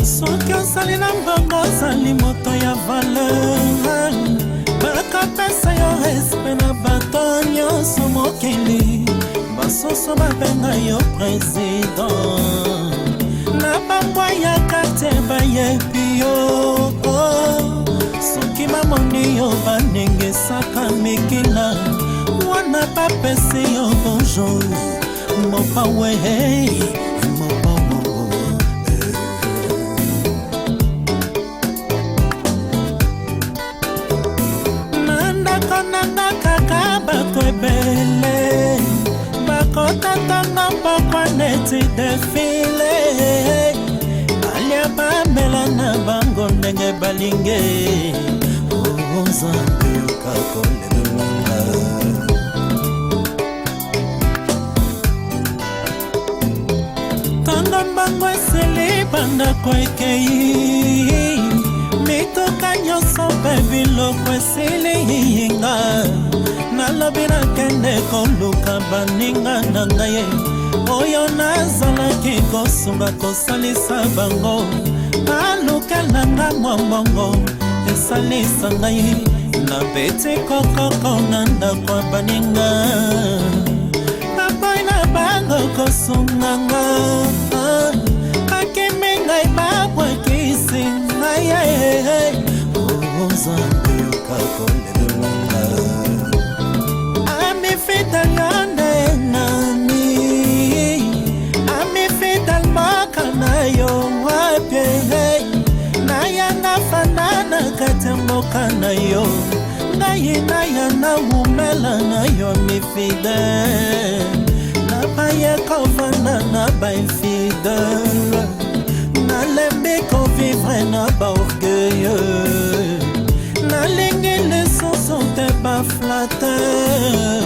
Speaker 9: Soki ozali na mbongo, ozali moto ya valeur, bakapesa yo respect na bato nyonso mokili. Basusu babenga yo président na bambwa ya quartier, bayebi yo. Soki bamoni yo, baningisaka mikila wana, bapesi yo bonjour, mopawe mopawo. Na ndako nanga kaka bato ebele bakotatanga mpokwa neti défilé, balia bamela na bango ndenge balinge. O Nzambe, yoka kolela. Ntango mbango esili, bandako ekei, mituka nyonso mpe biloko esili yinga. Nalobi nakende koluka baninga na ngai oyo nazalaki kosunga, kosalisa bango, balukelanga mwa mbongo esalisa ngai. Nabeti kokoko na ndako ya baninga, baboyi na bango kosunganga, bakimi ngai, babwakisi ngai. Nzambe, yoka kolelanga. Ami fidèle, yo nde nani? Ami fidèle, mboka na yo wapi? Nayanga fanda na kati ya mboka na yo, ngai naya na wumela na yo. Ami fidèle, nabaye kovanda na bainfidèle, nalembi kovivre na baorgueilleux, nalingi lisusu te baflatteurs,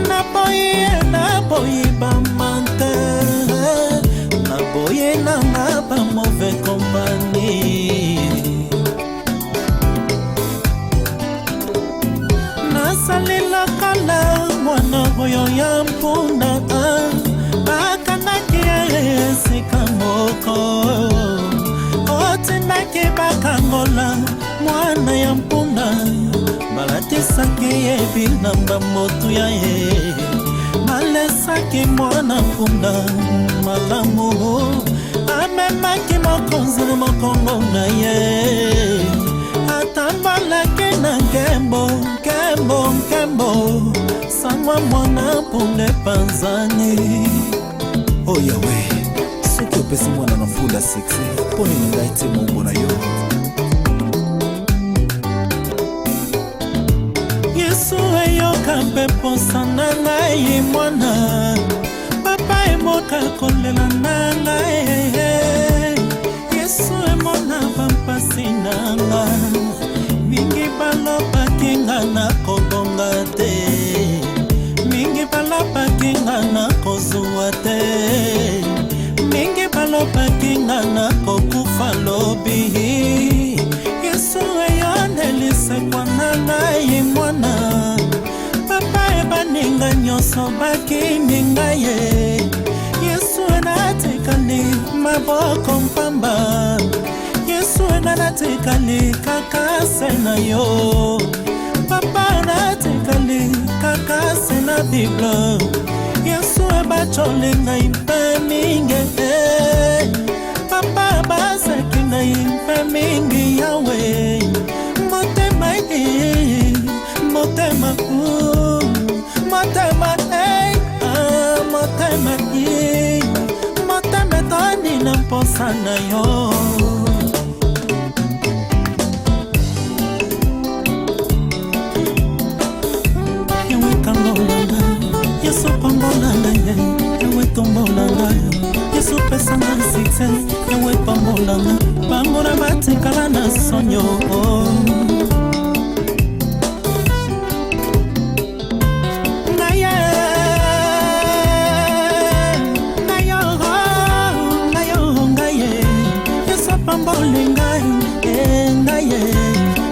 Speaker 9: naboyi, naboyi bamenteurs, naboyi nanga bamauvais compagnie. Nasali lokola mwana oyo ya mpunda, bakangaki ye esika moko, otindaki bakangola mwana ya mpunda, balatisaki ye bilamba motu ya ye, balesaki mwana mpunda malamu, amemaki mokonzi na mokongo na ye, atambolaki na nkembo, nkembo, nkembo. Sangwa mwana mpunda epanzani. O Yawe, soki opesi mwana na mpunda succès, mpo nini ngai te moombo na yo? Yesu eyoka mpe mposa na ngai mwana papa emoka kolela na ngai Yesu emona bampasi na nga mingi balobaki nga nakobonga te mingi balobaki nga nakozwa te mingi balobaki nga nakokufa lobi Yesu eyonde lisekwa na ngai mwana papa ebaninga nyonso bakimi ngai ye Yesu natikali maboko mpamba Yesu nga natikali kaka se na yo papa natikali kaka se na bible Yesu ebacoli ngai mpe mingi eh. papa baseki ngai mpe mingi yawe motema eh, motema uh, motema eh, ah, motema eh, motema etondi na mposa na yo Yawe kangola nga Yesu pambola ngai Yawe tombola ngai Yesu pesa nga succès Yawe pambola nga bango na batikala na sonyo Ngai ye, ngai yo, ngai yo, ngai ye. Yesu apamboli ngai, eh, ngai ye.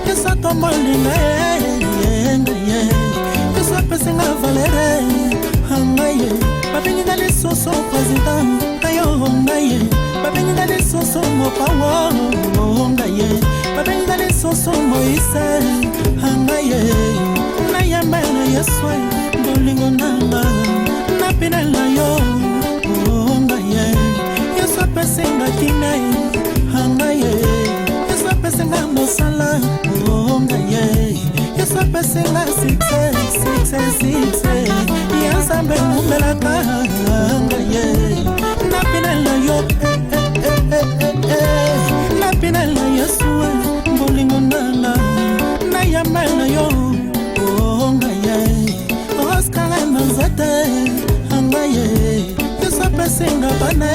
Speaker 9: Yesu atomboli ngai, eh, ngai ye. Yesu apesi nga valere, ah, ngai ye. Babengi nga lisusu président, ngai yo, ngai ye. Babengi nga lisusu mopawa, oh, ngai ye. Babengi nga lisusu Moïse, ah, ngai ye. Nayambela Yesu, bolingo na nga, napinela yo, oh, ngai ye. Yesu apesi nga kimia, ah, ngai ye. Yesu apesi nga mosala, oh, ngai ye. Yesu apesi nga succès, succès, succès. Ya Nzambe ewumelaka, ah, ngai ye. Napinela yo, eh, eh, eh, eh, eh, eh. Napinela Yesu, eh, bolingo na nga, nayambela yo, oh, ngai ye. Oscar na nzete, ah, ngai ye. Yesu apesi nga bana,